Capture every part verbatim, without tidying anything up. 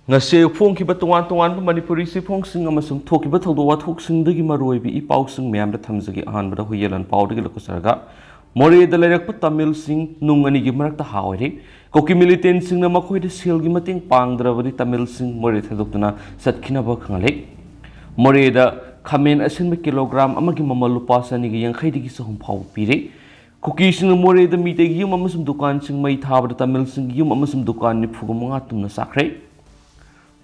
ꯉꯁꯤ ꯐꯣꯡꯈꯤꯕ ꯇꯣꯉꯥꯟ ꯇꯣꯉꯥꯟꯕ ꯃꯅꯤꯄꯨꯔꯤ ꯆꯦꯐꯣꯡꯁꯤꯡ ꯑꯃꯁꯨꯡ ꯊꯣꯛꯈꯤꯕ ꯊꯧꯗꯣꯛ ꯋꯥꯊꯣꯛꯁꯤꯡꯗꯒꯤ ꯃꯔꯨꯑꯣꯏꯕ ꯏ ꯄꯥꯎꯁꯤꯡ ꯃꯌꯥꯝꯗ ꯊꯝꯖꯒꯦ꯫ ꯑꯍꯥꯟꯕꯗ ꯍꯨꯏꯌꯦꯂꯣꯟ ꯄꯥꯎꯗꯒꯤ ꯂꯧꯈꯠꯆꯔꯒ, ꯃꯣꯔꯦꯗ ꯂꯩꯔꯛꯄ ꯇꯥꯃꯤꯜꯁꯤꯡ ꯅꯨꯡ ꯑꯅꯤꯒꯤ ꯃꯔꯛꯇ ꯍꯥ ꯑꯣꯏꯔꯦ꯫ ꯀꯨꯀꯤ ꯃꯤꯂꯤꯇꯦꯟꯁꯤꯡꯅ ꯃꯈꯣꯏꯗ ꯁꯦꯜꯒꯤ ꯃꯇꯦꯡ ꯄꯥꯡꯗ꯭ꯔꯕꯗꯤ ꯇꯥꯃꯤꯜꯁꯤꯡ ꯃꯣꯔꯦ ꯊꯥꯗꯣꯛꯇꯨꯅ ꯆꯠꯈꯤꯅꯕ ꯈꯪꯍꯜꯂꯦ꯫ ꯃꯣꯔꯦꯗ ꯈꯥꯃꯦꯟ ꯑꯁꯤꯟꯕ ꯀꯤꯂꯣꯒ꯭ꯔꯥꯝ ꯑꯃꯒꯤ ꯃꯃꯜ ꯂꯨꯄꯥ ꯆꯅꯤꯒ ꯌꯥꯡꯈꯩꯗꯒꯤ ꯆꯍꯨꯝ ꯐꯥꯎꯕ ꯄꯤꯔꯦ꯫ ꯀꯨꯀꯤꯁꯤꯡꯅ ꯃꯣꯔꯦꯗ ꯃꯤꯇꯩꯒꯤ ꯌꯨꯝ ꯑꯃꯁꯨꯡ ꯗꯨꯀꯥꯟꯁꯤꯡ ꯃꯩ ꯊꯥꯕꯗ ꯇꯥꯃꯤꯜꯁꯤꯡꯒꯤ ꯌꯨꯝ ꯑꯃꯁꯨꯡ ꯗꯨꯀꯥꯟ ꯅꯤꯐꯨꯒ ꯃꯉꯥ ꯇꯨꯝꯅ ꯆꯥꯈ꯭ꯔꯦ꯫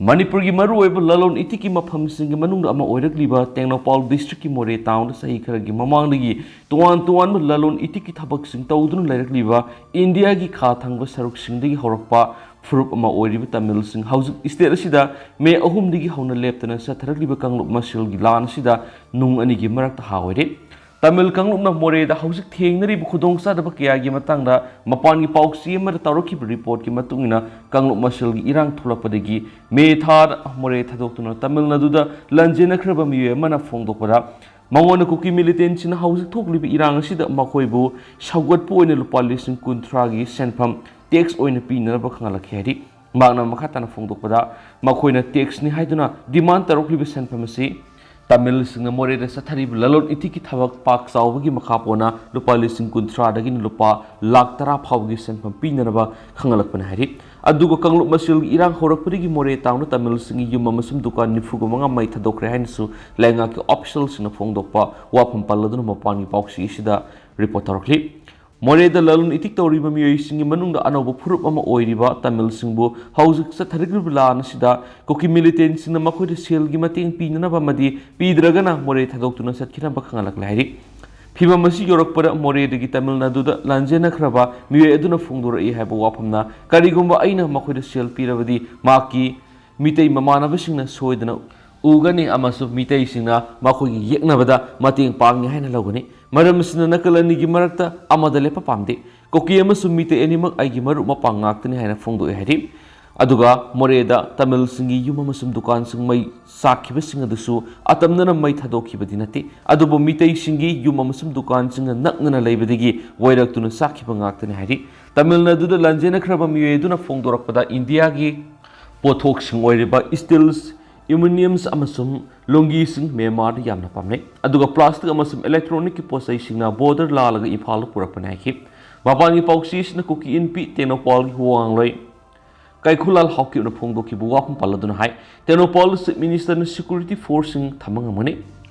ꯃꯅꯤꯄꯨꯔꯒꯤ ꯃꯔꯨꯑꯣꯏꯕ ꯂꯂꯣꯟ ꯏꯇꯤꯛꯀꯤ ꯃꯐꯝꯁꯤꯡꯒꯤ ꯃꯅꯨꯡꯗ ꯑꯃ ꯑꯣꯏꯔꯛꯂꯤꯕ ꯇꯦꯡꯅꯧꯄꯥꯜ ꯗꯤꯁꯇ꯭ꯔꯤꯛꯀꯤ ꯃꯣꯔꯦ ꯇꯥꯎꯟꯗ ꯆꯍꯤ ꯈꯔꯒꯤ ꯃꯃꯥꯡꯗꯒꯤ ꯇꯣꯉꯥꯟ ꯇꯣꯉꯥꯟꯕ ꯂꯂꯣꯟ ꯏꯇꯤꯛꯀꯤ ꯊꯕꯛꯁꯤꯡ ꯇꯧꯗꯨꯅ ꯂꯩꯔꯛꯂꯤꯕ ꯏꯟꯗꯤꯌꯥꯒꯤ ꯈꯥ ꯊꯪꯕ ꯁꯔꯨꯛꯁꯤꯡꯗꯒꯤ ꯍꯧꯔꯛꯄ ꯐꯨꯔꯨꯞ ꯑꯃ ꯑꯣꯏꯔꯤꯕ ꯇꯥꯃꯤꯜꯁꯤꯡ ꯍꯧꯖꯤꯛ ꯁ꯭ꯇꯦꯠ ꯑꯁꯤꯗ ꯃꯦ ꯑꯍꯨꯝꯗꯒꯤ ꯍꯧꯅ ꯂꯦꯞꯇꯅ ꯆꯠꯊꯔꯛꯂꯤꯕ ꯀꯥꯡꯂꯨꯞ ꯃꯁꯦꯜꯒꯤ ꯂꯥꯟ ꯑꯁꯤꯗ ꯅꯨꯡ ꯑꯅꯤꯒꯤ ꯃꯔꯛꯇ ꯍꯥ ꯑꯣꯏꯔꯦ꯫ ꯇꯥꯃꯤꯜ ꯀꯥꯡꯂꯨꯞꯅ ꯃꯣꯔꯦꯗ ꯍꯧꯖꯤꯛ ꯊꯦꯡꯅꯔꯤꯕ ꯈꯨꯗꯣꯡꯆꯥꯗꯕ ꯀꯌꯥꯒꯤ ꯃꯇꯥꯡꯗ ꯃꯄꯥꯟꯒꯤ ꯄꯥꯎꯆꯦ ꯑꯃꯗ ꯇꯧꯔꯛꯈꯤꯕ ꯔꯤꯄꯣꯔꯠꯀꯤ ꯃꯇꯨꯡ ꯏꯟꯅ, ꯀꯥꯡꯂꯨꯞ ꯃꯁꯦꯜꯒꯤ ꯏꯔꯥꯡ ꯊꯣꯛꯂꯛꯄꯗꯒꯤ ꯃꯦ ꯊꯥꯗ ꯃꯣꯔꯦ ꯊꯥꯗꯣꯛꯇꯨꯅ ꯇꯥꯃꯤꯜ ꯅꯥꯗꯨꯗ ꯂꯥꯟꯖꯦꯟꯅꯈ꯭ꯔꯕ ꯃꯤꯑꯣꯏ ꯑꯃꯅ ꯐꯣꯡꯗꯣꯛꯄꯗ, ꯃꯉꯣꯟꯗ ꯀꯨꯀꯤ ꯃꯤꯂꯤꯇꯦꯟꯁꯤꯡꯅ ꯍꯧꯖꯤꯛ ꯊꯣꯛꯂꯤꯕ ꯏꯔꯥꯡ ꯑꯁꯤꯗ ꯃꯈꯣꯏꯕꯨ ꯁꯧꯒꯠꯄ ꯑꯣꯏꯅ ꯂꯨꯄꯥ ꯂꯤꯁꯤꯡ ꯀꯨꯟꯊ꯭ꯔꯥꯒꯤ ꯁꯦꯟꯐꯝ ꯇꯦꯛꯁ ꯑꯣꯏꯅ ꯄꯤꯅꯅꯕ ꯈꯪꯍꯜꯂꯛꯈꯤ ꯍꯥꯏꯔꯤ꯫ ꯃꯍꯥꯛꯅ ꯃꯈꯥ ꯇꯥꯅ ꯐꯣꯡꯗꯣꯛꯄꯗ, ꯃꯈꯣꯏꯅ ꯇꯦꯛꯁꯅꯤ ꯍꯥꯏꯗꯨꯅ ꯗꯤꯃꯥꯟ ꯇꯧꯔꯛꯂꯤꯕ ꯁꯦꯟꯐꯝ ꯑꯁꯤ ꯇꯥꯃꯤꯜꯁꯤꯡꯅ ꯃꯣꯔꯦꯗ ꯆꯠꯊꯔꯤꯕ ꯂꯂꯣꯟ ꯏꯇꯤꯛꯀꯤ ꯊꯕꯛ ꯄꯥꯛ ꯆꯥꯎꯕꯒꯤ ꯃꯈꯥ ꯄꯣꯟꯅ ꯂꯨꯄꯥ ꯂꯤꯁꯤꯡ ꯀꯨꯟꯊ꯭ꯔꯥꯗꯒꯤꯅ ꯂꯨꯄꯥ ꯂꯥꯈ ꯇꯔꯥ ꯐꯥꯎꯕꯒꯤ ꯁꯦꯟꯐꯝ ꯄꯤꯅꯅꯕ ꯈꯪꯍꯜꯂꯛꯄꯅꯤ ꯍꯥꯏꯔꯤ꯫ ꯑꯗꯨꯒ ꯀꯥꯡꯂꯨꯞ ꯃꯁꯦꯜꯒꯤ ꯏꯔꯥꯡ ꯍꯧꯔꯛꯄꯗꯒꯤ ꯃꯣꯔꯦ ꯇꯥꯎꯟꯗ ꯇꯥꯃꯤꯜꯁꯤꯡꯒꯤ ꯌꯨꯝ ꯑꯃꯁꯨꯡ ꯗꯨꯀꯥꯟ ꯅꯤꯐꯨꯒ ꯃꯉꯥ ꯃꯩ ꯊꯥꯗꯣꯛꯈ꯭ꯔꯦ ꯍꯥꯏꯅꯁꯨ ꯂꯩꯉꯥꯛꯀꯤ ꯑꯣꯐꯤꯁꯤꯌꯦꯜꯁꯤꯡꯅ ꯐꯣꯡꯗꯣꯛꯄ ꯋꯥꯐꯝ ꯄꯜꯂꯗꯨꯅ ꯃꯄꯥꯟꯒꯤ ꯄꯥꯎꯆꯦ ꯑꯁꯤꯗ ꯔꯤꯄꯣꯔꯠ ꯇꯧꯔꯛꯂꯤ꯫ ꯃꯣꯔꯦꯗ ꯂꯂꯣꯟ ꯏꯇꯤꯛ ꯇꯧꯔꯤꯕ ꯃꯤꯑꯣꯏꯁꯤꯡꯒꯤ ꯃꯅꯨꯡꯗ ꯑꯅꯧꯕ ꯐꯨꯔꯨꯞ ꯑꯃ ꯑꯣꯏꯔꯤꯕ ꯇꯥꯃꯤꯜꯁꯤꯡꯕꯨ ꯍꯧꯖꯤꯛ ꯆꯠꯊꯔꯤꯕ ꯂꯥꯟ ꯑꯁꯤꯗ ꯀꯨꯀꯤ ꯃꯤꯂꯤꯇꯦꯟꯁꯤꯡꯅ ꯃꯈꯣꯏꯗ ꯁꯦꯜꯒꯤ ꯃꯇꯦꯡ ꯄꯤꯅꯅꯕ ꯑꯃꯗꯤ ꯄꯤꯗ꯭ꯔꯒꯅ ꯃꯣꯔꯦ ꯊꯥꯗꯣꯛꯇꯨꯅ ꯆꯠꯈꯤꯅꯕ ꯈꯪꯍꯜꯂꯛꯂꯦ ꯍꯥꯏꯔꯤ꯫ ꯐꯤꯚꯝ ꯑꯁꯤ ꯌꯧꯔꯛꯄꯗ ꯃꯣꯔꯦꯗꯒꯤ ꯇꯥꯃꯤꯜ ꯅꯥꯗꯨꯗ ꯂꯥꯟꯖꯦꯟꯅꯈ꯭ꯔꯕ ꯃꯤꯑꯣꯏ ꯑꯗꯨꯅ ꯐꯣꯡꯗꯣꯔꯛꯏ ꯍꯥꯏꯕ ꯋꯥꯐꯝꯅ, ꯀꯔꯤꯒꯨꯝꯕ ꯑꯩꯅ ꯃꯈꯣꯏꯗ ꯁꯦꯜ ꯄꯤꯔꯕꯗꯤ ꯃꯍꯥꯛꯀꯤ ꯃꯤꯇꯩ ꯃꯃꯥꯟꯅꯕꯁꯤꯡꯅ ꯁꯣꯏꯗꯅ ꯎꯒꯅꯤ ꯑꯃꯁꯨꯡ ꯃꯤꯇꯩꯁꯤꯡꯅ ꯃꯈꯣꯏꯒꯤ ꯌꯦꯛꯅꯕꯗ ꯃꯇꯦꯡ ꯄꯥꯡꯅꯤ ꯍꯥꯏꯅ ꯂꯧꯒꯅꯤ꯫ ꯃꯔꯝ ꯑꯁꯤꯅ ꯅꯥꯀꯜ ꯑꯅꯤꯒꯤ ꯃꯔꯛꯇ ꯑꯃꯗ ꯂꯦꯞꯄ ꯄꯥꯝꯗꯦ꯫ ꯀꯨꯀꯤ ꯑꯃꯁꯨꯡ ꯃꯤꯇꯩ ꯑꯅꯤꯃꯛ ꯑꯩꯒꯤ ꯃꯔꯨꯞ ꯃꯄꯥꯡ ꯉꯥꯛꯇꯅꯤ ꯍꯥꯏꯅ ꯐꯣꯡꯗꯣꯛꯑꯦ ꯍꯥꯏꯔꯤ꯫ ꯑꯗꯨꯒ ꯃꯣꯔꯦꯗ ꯇꯥꯃꯤꯜꯁꯤꯡꯒꯤ ꯌꯨꯝ ꯑꯃꯁꯨꯡ ꯗꯨꯀꯥꯟꯁꯤꯡ ꯃꯩ ꯆꯥꯛꯈꯤꯕꯁꯤꯡ ꯑꯗꯨꯁꯨ ꯑꯇꯝꯅꯅ ꯃꯩ ꯊꯥꯗꯣꯛꯈꯤꯕꯗꯤ ꯅꯠꯇꯦ, ꯑꯗꯨꯕꯨ ꯃꯤꯇꯩꯁꯤꯡꯒꯤ ꯌꯨꯝ ꯑꯃꯁꯨꯡ ꯗꯨꯀꯥꯟꯁꯤꯡꯒ ꯅꯛꯅꯅ ꯂꯩꯕꯗꯒꯤ ꯋꯥꯏꯔꯛꯇꯨꯅ ꯆꯥꯛꯈꯤꯕ ꯉꯥꯛꯇꯅꯤ ꯍꯥꯏꯔꯤ꯫ ꯇꯥꯃꯤꯜ ꯅꯥꯗꯨꯗ ꯂꯥꯟꯖꯦꯟꯅꯈ꯭ꯔꯕ ꯃꯤꯑꯣꯏ ꯑꯗꯨꯅ ꯐꯣꯡꯗꯣꯔꯛꯄꯗ, ꯏꯟꯗꯤꯌꯥꯒꯤ ꯄꯣꯠꯊꯣꯛꯁꯤꯡ ꯑꯣꯏꯔꯤꯕ ꯁ꯭ꯇꯤꯜꯁ, ꯑꯦꯂꯨꯃꯤꯅꯤꯌꯝꯁ ꯑꯃꯁꯨꯡ ꯂꯣꯡꯒꯤꯁꯤꯡ ꯃ꯭ꯌꯥꯟꯃꯥꯔꯗ ꯌꯥꯝꯅ ꯄꯥꯝꯅꯩ꯫ ꯑꯗꯨꯒ ꯄ꯭ꯂꯥꯁꯇꯤꯛ ꯑꯃꯁꯨꯡ ꯏꯂꯦꯛꯇ꯭ꯔꯣꯅꯤꯛꯀꯤ ꯄꯣꯠꯆꯩꯁꯤꯡꯅ ꯕꯣꯔꯗꯔ ꯂꯥꯜꯂꯒ ꯏꯝꯐꯥꯜꯗ ꯄꯨꯔꯛꯄꯅꯤ ꯍꯥꯏꯈꯤ꯫ ꯃꯄꯥꯟꯒꯤ ꯄꯥꯎꯆꯦꯁꯤꯅ ꯀꯨꯀꯤ ꯏꯟꯄꯤ ꯇꯦꯡꯅꯧꯄꯥꯜꯒꯤ ꯋꯥꯉꯥꯡꯂꯣꯏ ꯀꯩꯈꯨꯂꯥꯜ ꯍꯥꯎꯀꯤꯞꯅ ꯐꯣꯡꯗꯣꯛꯈꯤꯕ ꯋꯥꯐꯝ ꯄꯜꯂꯗꯨꯅ ꯍꯥꯏ, ꯇꯦꯡꯅꯧꯄꯥꯜꯗ ꯆꯤꯐ ꯃꯤꯅꯤꯁꯇꯔꯅ ꯁꯦꯀ꯭ꯌꯨꯔꯤꯇꯤ ꯐꯣꯔꯁꯁꯤꯡ ꯊꯝꯕ ꯉꯝꯒꯅꯤ꯫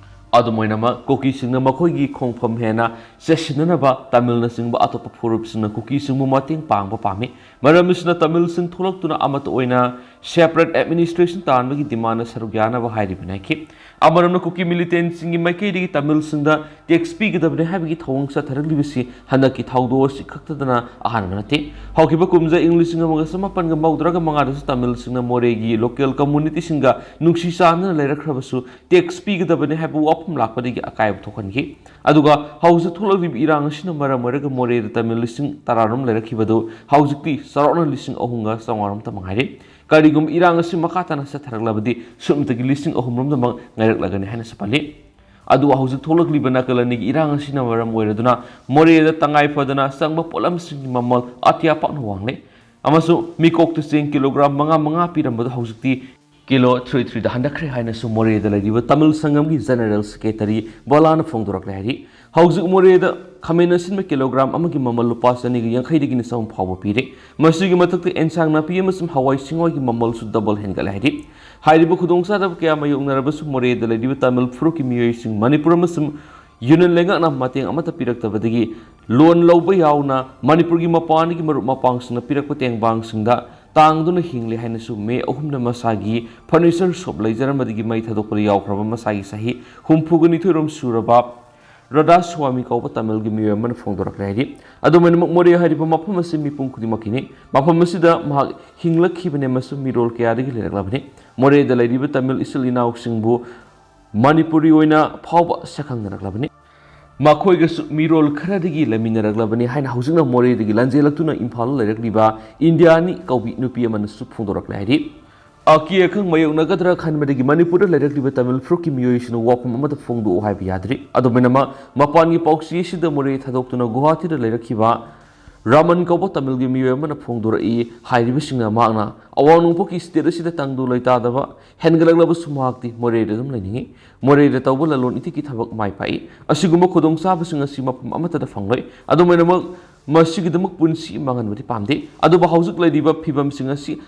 ꯑꯗꯨꯝ ꯑꯣꯏꯅꯃꯛ, ꯀꯨꯀꯤꯁꯤꯡꯅ ꯃꯈꯣꯏꯒꯤ ꯈꯣꯡꯐꯝ ꯍꯦꯟꯅ ꯆꯦꯠꯁꯤꯟꯅꯅꯕ ꯇꯥꯃꯤꯜꯅꯆꯤꯡꯕ ꯑꯇꯣꯞꯄ ꯐꯨꯔꯨꯞꯁꯤꯡꯅ ꯀꯨꯀꯤꯁꯤꯡꯕꯨ ꯃꯇꯦꯡ ꯄꯥꯡꯕ ꯄꯥꯝꯃꯤ꯫ ꯃꯔꯝ ꯑꯁꯤꯅ ꯇꯥꯃꯤꯜꯁꯤꯡ ꯊꯣꯛꯂꯛꯇꯨꯅ ꯑꯃꯠꯇ ꯑꯣꯏꯅ ꯁꯦꯄꯔꯦꯠ ꯑꯦꯗꯃꯤꯅꯤꯁꯇ꯭ꯔꯦꯁꯟ ꯇꯥꯟꯕꯒꯤ ꯗꯤꯃꯥꯟꯗ ꯁꯔꯨꯛ ꯌꯥꯅꯕ ꯍꯥꯏꯔꯤꯕꯅꯤ ꯍꯥꯏꯈꯤ꯫ ꯑꯃꯔꯣꯝꯗ, ꯀꯨꯀꯤ ꯃꯤꯂꯤꯇꯦꯟꯁꯤꯡꯒꯤ ꯃꯥꯏꯀꯩꯗꯒꯤ ꯇꯥꯃꯤꯜꯁꯤꯡꯗ ꯇꯦꯛꯁ ꯄꯤꯒꯗꯕꯅꯤ ꯍꯥꯏꯕꯒꯤ ꯊꯧꯑꯣꯡ ꯆꯠꯊꯔꯛꯂꯤꯕꯁꯤ ꯍꯟꯗꯛꯀꯤ ꯊꯧꯗꯣꯛ ꯑꯁꯤ ꯈꯛꯇꯗꯅ ꯑꯍꯥꯟꯕ ꯅꯠꯇꯦ꯫ ꯍꯧꯈꯤꯕ ꯀꯨꯝꯖꯥ ꯏꯪ ꯂꯤꯁꯤꯡ ꯑꯃꯒ ꯆꯃꯥꯄꯟꯒ ꯃꯧꯗ꯭ꯔꯥꯒ ꯃꯉꯥꯗꯁꯨ ꯇꯥꯃꯤꯜꯁꯤꯡꯅ ꯃꯣꯔꯦꯒꯤ ꯂꯣꯀꯦꯜ ꯀꯝꯃꯨꯅꯤꯇꯤꯁꯤꯡꯒ ꯅꯨꯡꯁꯤ ꯆꯥꯟꯅꯅ ꯂꯩꯔꯛꯈ꯭ꯔꯕꯁꯨ ꯇꯦꯛꯁ ꯄꯤꯒꯗꯕꯅꯤ ꯍꯥꯏꯕ ꯋꯥꯐꯝ ꯂꯥꯛꯄꯗꯒꯤ ꯑꯀꯥꯏꯕ ꯊꯣꯛꯍꯟꯈꯤ꯫ ꯑꯗꯨꯒ ꯍꯧꯖꯤꯛ ꯊꯣꯛꯂꯛꯂꯤꯕ ꯏꯔꯥꯡ ꯑꯁꯤꯅ ꯃꯔꯝ ꯑꯣꯏꯔꯒ ꯃꯣꯔꯦꯗ ꯇꯥꯃꯤꯜ ꯂꯤꯁꯤꯡ ꯇꯔꯥꯔꯣꯝ ꯂꯩꯔꯛꯈꯤꯕꯗꯨ ꯍꯧꯖꯤꯛꯇꯤ ꯆꯥꯎꯔꯥꯛꯅ ꯂꯤꯁꯤꯡ ꯑꯍꯨꯝꯒ ꯆꯥꯝꯃꯉꯥꯔꯣꯝꯇ ꯃꯉꯥꯏꯔꯦ꯫ ꯀꯔꯤꯒꯨꯝꯕ ꯏꯔꯥꯡ ꯑꯁꯤ ꯃꯈꯥ ꯇꯥꯅ ꯆꯠꯊꯔꯛꯂꯕꯗꯤ ꯁꯨꯞꯅꯇꯒꯤ ꯂꯤꯁꯤꯡ ꯑꯍꯨꯝꯔꯣꯝꯗꯃꯛ ꯉꯥꯏꯔꯛꯂꯒꯅꯤ ꯍꯥꯏꯅꯁꯨ ꯄꯜꯂꯤ꯫ ꯑꯗꯨꯒ ꯍꯧꯖꯤꯛ ꯊꯣꯛꯂꯛꯂꯤꯕ ꯅꯥꯀꯜ ꯑꯅꯤꯒꯤ ꯏꯔꯥꯡ ꯑꯁꯤꯅ ꯃꯔꯝ ꯑꯣꯏꯔꯗꯨꯅ ꯃꯣꯔꯦꯗ ꯇꯉꯥꯏ ꯐꯗꯅ ꯆꯪꯕ ꯄꯣꯠꯂꯝꯁꯤꯡꯒꯤ ꯃꯃꯜ ꯑꯇꯤꯌꯥ ꯄꯥꯛꯅ ꯋꯥꯡꯂꯦ꯫ ꯑꯃꯁꯨꯡ ꯃꯤꯀꯣꯛꯇ ꯆꯦꯡ ꯀꯤꯂꯣꯒ꯭ꯔꯥꯝ ꯃꯉꯥ ꯃꯉꯥ ꯄꯤꯔꯝꯕꯗꯨ ꯍꯧꯖꯤꯛꯇꯤ ꯀꯤꯂꯣ ꯊ꯭ꯔꯤ ꯊ꯭ꯔꯤꯗ ꯍꯟꯊꯈ꯭ꯔꯦ ꯍꯥꯏꯅꯁꯨ ꯃꯣꯔꯦꯗ ꯂꯩꯔꯤꯕ ꯇꯥꯃꯤꯜ ꯁꯪꯒꯝꯒꯤ ꯖꯦꯅꯔꯦꯜ ꯁꯦꯀ꯭ꯔꯦꯇꯔꯤ ꯕꯣꯂꯥꯅ ꯐꯣꯡꯗꯣꯔꯛꯂꯦ ꯍꯥꯏꯔꯤ꯫ ꯍꯧꯖꯤꯛ ꯃꯣꯔꯦꯗ ꯈꯥꯃꯦꯟ ꯑꯁꯤꯟꯕ ꯀꯤꯂꯣꯒ꯭ꯔꯥꯝ ꯑꯃꯒꯤ ꯃꯃꯜ ꯂꯨꯄꯥ ꯆꯅꯤꯒ ꯌꯥꯡꯈꯩꯗꯒꯤꯅ ꯆꯍꯨꯝ ꯐꯥꯎꯕ ꯄꯤꯔꯦ꯫ ꯃꯁꯤꯒꯤ ꯃꯊꯛꯇ ꯑꯦꯟꯁꯥꯡ ꯅꯥꯄꯤ ꯑꯃꯁꯨꯡ ꯍꯋꯥꯏ ꯆꯦꯡꯋꯥꯏꯒꯤ ꯃꯃꯜꯁꯨ ꯗꯕꯜ ꯍꯦꯟꯒꯠꯂꯦ ꯍꯥꯏꯔꯤ꯫ ꯍꯥꯏꯔꯤꯕ ꯈꯨꯗꯣꯡꯆꯥꯗꯕ ꯀꯌꯥ ꯃꯥꯌꯣꯛꯅꯔꯕꯁꯨ ꯃꯣꯔꯦꯗ ꯂꯩꯔꯤꯕ ꯇꯥꯃꯤꯜ ꯐꯨꯔꯨꯞꯀꯤ ꯃꯤꯑꯣꯏꯁꯤꯡ ꯃꯅꯤꯄꯨꯔ ꯑꯃꯁꯨꯡ ꯌꯨꯅꯤꯌꯟ ꯂꯩꯉꯥꯛꯅ ꯃꯇꯦꯡ ꯑꯃꯠꯇ ꯄꯤꯔꯛꯇꯕꯗꯒꯤ ꯂꯣꯟ ꯂꯧꯕ ꯌꯥꯎꯅ ꯃꯅꯤꯄꯨꯔꯒꯤ ꯃꯄꯥꯟꯗꯒꯤ ꯃꯔꯨꯞ ꯃꯄꯥꯡꯁꯤꯡꯅ ꯄꯤꯔꯛꯄ ꯇꯦꯡꯕꯥꯡꯁꯤꯡꯗ ꯇꯥꯡꯗꯨꯅ ꯍꯤꯡꯂꯤ ꯍꯥꯏꯅꯁꯨ ꯃꯦ ꯑꯍꯨꯝꯗ ꯃꯁꯥꯒꯤ ꯐꯔꯅꯤꯆꯔ ꯁꯣꯞ ꯂꯩꯖꯔꯝꯕꯗꯒꯤ ꯃꯩ ꯊꯥꯗꯣꯛꯄꯗ ꯌꯥꯎꯈ꯭ꯔꯕ ꯃꯁꯥꯒꯤ ꯆꯍꯤ ꯍꯨꯝꯐꯨꯒ ꯅꯤꯊꯣꯏꯔꯣꯝ ꯁꯨꯔꯕ ꯔꯥꯙꯥ ꯁ꯭ꯋꯥꯃꯤ ꯀꯧꯕ ꯇꯥꯃꯤꯜꯒꯤ ꯃꯤꯑꯣꯏ ꯑꯃꯅ ꯐꯣꯡꯗꯣꯔꯛꯂꯦ ꯍꯥꯏꯔꯤ꯫ ꯑꯗꯨꯝ ꯑꯣꯏꯅꯃꯛ ꯃꯣꯔꯦ ꯍꯥꯏꯔꯤꯕ ꯃꯐꯝ ꯑꯁꯤ ꯃꯤꯄꯨꯝ ꯈꯨꯗꯤꯡꯃꯛꯀꯤꯅꯤ꯫ ꯃꯐꯝ ꯑꯁꯤꯗ ꯃꯍꯥꯛ ꯍꯤꯡꯂꯛꯈꯤꯕꯅꯤ ꯑꯃꯁꯨꯡ ꯃꯤꯔꯣꯜ ꯀꯌꯥꯗꯒꯤ ꯂꯩꯔꯛꯂꯕꯅꯤ꯫ ꯃꯣꯔꯦꯗ ꯂꯩꯔꯤꯕ ꯇꯥꯃꯤꯜ ꯏꯆꯤꯜ ꯏꯅꯥꯎꯁꯤꯡꯕꯨ ꯃꯅꯤꯄꯨꯔꯤ ꯑꯣꯏꯅ ꯐꯥꯎꯕ ꯁꯛꯈꯪꯅꯔꯛꯂꯕꯅꯤ꯫ ꯃꯈꯣꯏꯒꯁꯨ ꯃꯤꯔꯣꯜ ꯈꯔꯗꯒꯤ ꯂꯩꯃꯤꯟꯅꯔꯛꯂꯕꯅꯤ ꯍꯥꯏꯅ ꯍꯧꯖꯤꯛꯅ ꯃꯣꯔꯦꯗꯒꯤ ꯂꯥꯟꯖꯦꯜꯂꯛꯇꯨꯅ ꯏꯝꯐꯥꯜꯗ ꯂꯩꯔꯛꯂꯤꯕ ꯏꯟꯗꯤꯌꯥꯅꯤ ꯀꯧꯕꯤ ꯅꯨꯄꯤ ꯑꯃꯅꯁꯨ ꯐꯣꯡꯗꯣꯔꯛꯂꯦ ꯍꯥꯏꯔꯤ꯫ ꯑꯀꯤ ꯑꯈꯪ ꯃꯥꯌꯣꯛꯅꯒꯗ꯭ꯔꯥ ꯈꯟꯕꯗꯒꯤ ꯃꯅꯤꯄꯨꯔꯗ ꯂꯩꯔꯛꯂꯤꯕ ꯇꯥꯃꯤꯜ ꯐꯨꯔꯨꯞꯀꯤ ꯃꯤꯑꯣꯏꯁꯤꯡꯅ ꯋꯥꯐꯝ ꯑꯃꯠꯇ ꯐꯣꯡꯗꯣꯛꯎ ꯍꯥꯏꯕ ꯌꯥꯗ꯭ꯔꯤ꯫ ꯑꯗꯨꯝ ꯑꯣꯏꯅꯃꯛ, ꯃꯄꯥꯟꯒꯤ ꯄꯥꯎꯆꯦ ꯑꯁꯤꯗ ꯃꯣꯔꯦ ꯊꯥꯗꯣꯛꯇꯨꯅ ꯒꯨꯋꯥꯍꯥꯇꯤꯗ ꯂꯩꯔꯛꯈꯤꯕ ꯔꯥꯃꯟ ꯀꯧꯕ ꯇꯥꯃꯤꯜꯒꯤ ꯃꯤꯑꯣꯏ ꯑꯃꯅ ꯐꯣꯡꯗꯣꯔꯛꯏ꯫ ꯍꯥꯏꯔꯤꯕꯁꯤꯡꯅ ꯃꯍꯥꯛꯅ ꯑꯋꯥꯡ ꯅꯣꯡꯄꯣꯛꯀꯤ state ꯑꯁꯤꯗ ꯇꯪꯗꯨ ꯂꯩꯇꯥꯗꯕ ꯍꯦꯟꯒꯠꯂꯛꯂꯕꯁꯨ ꯃꯍꯥꯛꯇꯤ ꯃꯣꯔꯦꯗ ꯑꯗꯨꯝ ꯂꯩꯅꯤꯡꯏ꯫ ꯃꯣꯔꯦꯗ ꯇꯧꯕ ꯂꯂꯣꯟ ꯏꯇꯤꯛꯀꯤ ꯊꯕꯛ ꯃꯥꯏ ꯄꯥꯛꯏ꯫ ꯑꯁꯤꯒꯨꯝꯕ ꯈꯨꯗꯣꯡꯆꯥꯕꯁꯤꯡ ꯑꯁꯤ ꯃꯐꯝ ꯑꯃꯠꯇꯗ ꯐꯪꯂꯣꯏ꯫ ꯑꯗꯨꯝ ꯑꯣꯏꯅꯃꯛ ꯃꯁꯤꯒꯤꯗꯃꯛ ꯄꯨꯟꯁꯤ ꯃꯥꯡꯍꯟꯕꯗꯤ ꯄꯥꯝꯗꯦ꯫ ꯑꯗꯨꯕꯨ ꯍꯧꯖꯤꯛ ꯂꯩꯔꯤꯕ ꯐꯤꯕꯝꯁꯤꯡ ꯑꯁꯤ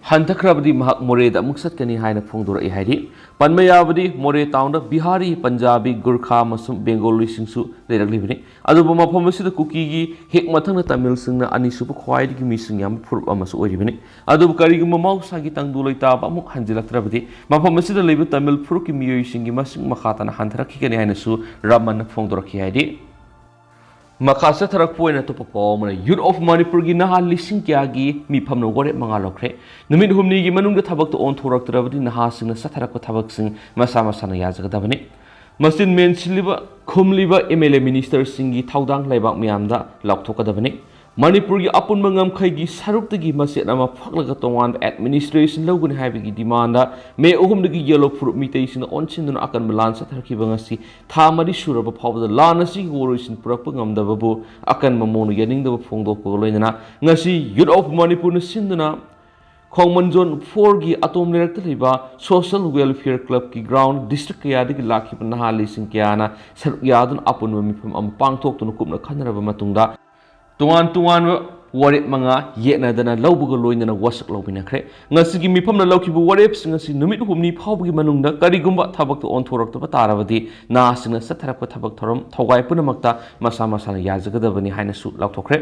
ꯍꯟꯊꯈ꯭ꯔꯕꯗꯤ ꯃꯍꯥꯛ ꯃꯣꯔꯦꯗ ꯑꯃꯨꯛ ꯆꯠꯀꯅꯤ ꯍꯥꯏꯅ ꯐꯣꯡꯗꯣꯔꯛꯏ ꯍꯥꯏꯔꯤ꯫ ꯄꯟꯕ ꯌꯥꯕꯗꯤ ꯃꯣꯔꯦ townꯗ ꯕꯤꯍꯥꯔꯤ, ꯄꯟꯖꯥꯕꯤ, ꯒꯨꯔꯈꯥ ꯑꯃꯁꯨꯡ ꯕꯦꯡꯒꯣꯂꯤꯁꯤꯡꯁꯨ ꯂꯩꯔꯛꯂꯤꯕꯅꯤ꯫ ꯑꯗꯨꯕꯨ ꯃꯐꯝ ꯑꯁꯤꯗ ꯀꯨꯀꯤꯒꯤ ꯍꯦꯛ ꯃꯊꯪꯗ ꯇꯥꯃꯤꯜꯁꯤꯡꯅ ꯑꯅꯤꯁꯨꯕ ꯈ꯭ꯋꯥꯏꯗꯒꯤ ꯃꯤꯁꯤꯡ ꯌꯥꯝꯕ ꯐꯨꯔꯨꯞ ꯑꯃꯁꯨ ꯑꯣꯏꯔꯤꯕꯅꯤ꯫ ꯑꯗꯨꯕꯨ ꯀꯔꯤꯒꯨꯝꯕ ꯃꯍꯧꯁꯥꯒꯤ ꯇꯪꯗꯨ ꯂꯩꯇꯥꯕ ꯑꯃꯨꯛ ꯍꯟꯖꯤꯜꯂꯛꯇ꯭ꯔꯕꯗꯤ ꯃꯐꯝ ꯑꯁꯤꯗ ꯂꯩꯕ ꯇꯥꯃꯤꯜ ꯐꯨꯔꯨꯞꯀꯤ ꯃꯤꯑꯣꯏꯁꯤꯡꯒꯤ ꯃꯁꯤꯡ ꯃꯈꯥ ꯇꯥꯅ ꯍꯟꯊꯔꯛꯈꯤꯒꯅꯤ ꯍꯥꯏꯅꯁꯨ ꯔꯥꯃꯟꯅ ꯐꯣꯡꯗꯣꯔꯛꯈꯤ ꯍꯥꯏꯔꯤ꯫ ꯃꯈꯥ ꯆꯠꯊꯔꯛꯄ ꯑꯣꯏꯅ ꯑꯇꯣꯞꯄ ꯄꯥꯎ ꯑꯃꯅ, Youth of ꯃꯅꯤꯄꯨꯔꯒꯤ ꯅꯍꯥ ꯂꯤꯁꯤꯡ ꯀꯌꯥꯒꯤ ꯃꯤꯐꯝꯅ ꯋꯥꯔꯦꯞ ꯃꯉꯥ ꯂꯧꯈ꯭ꯔꯦ꯫ ꯅꯨꯃꯤꯠ ꯍꯨꯝꯅꯤꯒꯤ ꯃꯅꯨꯡꯗ ꯊꯕꯛꯇ ꯑꯣꯟꯊꯣꯔꯛꯇ꯭ꯔꯕꯗꯤ ꯅꯍꯥꯁꯤꯡꯅ ꯆꯠꯊꯔꯛꯄ ꯊꯕꯛꯁꯤꯡ ꯃꯁꯥ ꯃꯁꯥꯅ ꯌꯥꯖꯒꯗꯕꯅꯤ꯫ ꯃꯁꯤꯗ ꯃꯦꯟꯁꯤꯜꯂꯤꯕ ꯈꯨꯝꯂꯤꯕ MLA ministerꯁꯤꯡꯒꯤ ꯊꯧꯗꯥꯡ ꯂꯩꯕꯥꯛ ꯃꯤꯌꯥꯝꯗ ꯂꯥꯎꯊꯣꯛꯀꯗꯕꯅꯤ꯫ ꯃꯅꯤꯄꯨꯔꯒꯤ ꯑꯄꯨꯟꯕ ꯉꯝꯈꯩꯒꯤ ꯁꯔꯨꯛꯇꯒꯤ ꯃꯆꯦꯠ ꯑꯃ ꯐꯛꯂꯒ ꯇꯣꯉꯥꯟꯕ administration ꯂꯧꯒꯅꯤ ꯍꯥꯏꯕꯒꯤ demandꯗ ꯃꯦ ꯑꯍꯨꯝꯗꯒꯤ ꯌꯦꯜꯂꯣ ꯐꯨꯔꯨꯞ ꯃꯤꯇꯩꯁꯤꯡꯅ ꯑꯣꯟꯁꯤꯟꯗꯨꯅ ꯑꯀꯟꯕ ꯂꯥꯟ ꯆꯠꯊꯔꯛꯈꯤꯕ ꯉꯁꯤ ꯊꯥ ꯃꯔꯤ ꯁꯨꯔꯕ ꯐꯥꯎꯕꯗ ꯂꯥꯟ ꯑꯁꯤꯒꯤ ꯋꯥꯔꯣꯏꯁꯤꯟ ꯄꯨꯔꯛꯄ ꯉꯝꯗꯕꯕꯨ ꯑꯀꯟꯕ ꯃꯑꯣꯡꯗ ꯌꯥꯅꯤꯡꯗꯕ ꯐꯣꯡꯗꯣꯛꯄꯒ ꯂꯣꯏꯅꯅ ꯉꯁꯤ Youth of ꯃꯅꯤꯄꯨꯔꯅ ꯁꯤꯟꯗꯨꯅ ꯈꯣꯡꯃꯟ zone fourꯒꯤ ꯑꯇꯣꯝ ꯂꯩꯔꯛꯇ ꯂꯩꯕ Social Welfare Clubꯀꯤ ground district ꯀꯌꯥꯗꯒꯤ ꯂꯥꯛꯈꯤꯕ ꯅꯍꯥ ꯂꯤꯁꯤꯡ ꯀꯌꯥꯅ ꯁꯔꯨꯛ ꯌꯥꯗꯨꯅ ꯑꯄꯨꯟꯕ ꯃꯤꯐꯝ ꯑꯃ ꯄꯥꯡꯊꯣꯛꯇꯨꯅ ꯀꯨꯞꯅ ꯈꯟꯅꯔꯕ ꯃꯇꯨꯡꯗ ꯇꯣꯉꯥꯟ ꯇꯣꯉꯥꯟꯕ ꯋꯥꯔꯦꯞ ꯃꯉꯥ ꯌꯦꯠꯅꯗꯅ ꯂꯧꯕꯒ ꯂꯣꯏꯅꯅ ꯋꯥꯁꯛ ꯂꯧꯃꯤꯟꯅꯈ꯭ꯔꯦ꯫ ꯉꯁꯤꯒꯤ ꯃꯤꯐꯝꯅ ꯂꯧꯈꯤꯕ ꯋꯥꯔꯦꯞꯁꯤꯡ ꯑꯁꯤ ꯅꯨꯃꯤꯠ ꯍꯨꯝꯅꯤ ꯐꯥꯎꯕꯒꯤ ꯃꯅꯨꯡꯗ ꯀꯔꯤꯒꯨꯝꯕ ꯊꯕꯛꯇ ꯑꯣꯟꯊꯣꯔꯛꯇꯕ ꯇꯥꯔꯕꯗꯤ ꯅꯍꯥꯁꯤꯡꯅ ꯆꯠꯊꯔꯛꯄ ꯊꯕꯛ ꯊꯧꯔꯝ ꯊꯧꯒꯥꯏ ꯄꯨꯝꯅꯃꯛꯇ ꯃꯁꯥ ꯃꯁꯥꯅ ꯌꯥꯖꯒꯗꯕꯅꯤ ꯍꯥꯏꯅꯁꯨ ꯂꯥꯎꯊꯣꯛꯈ꯭ꯔꯦ꯫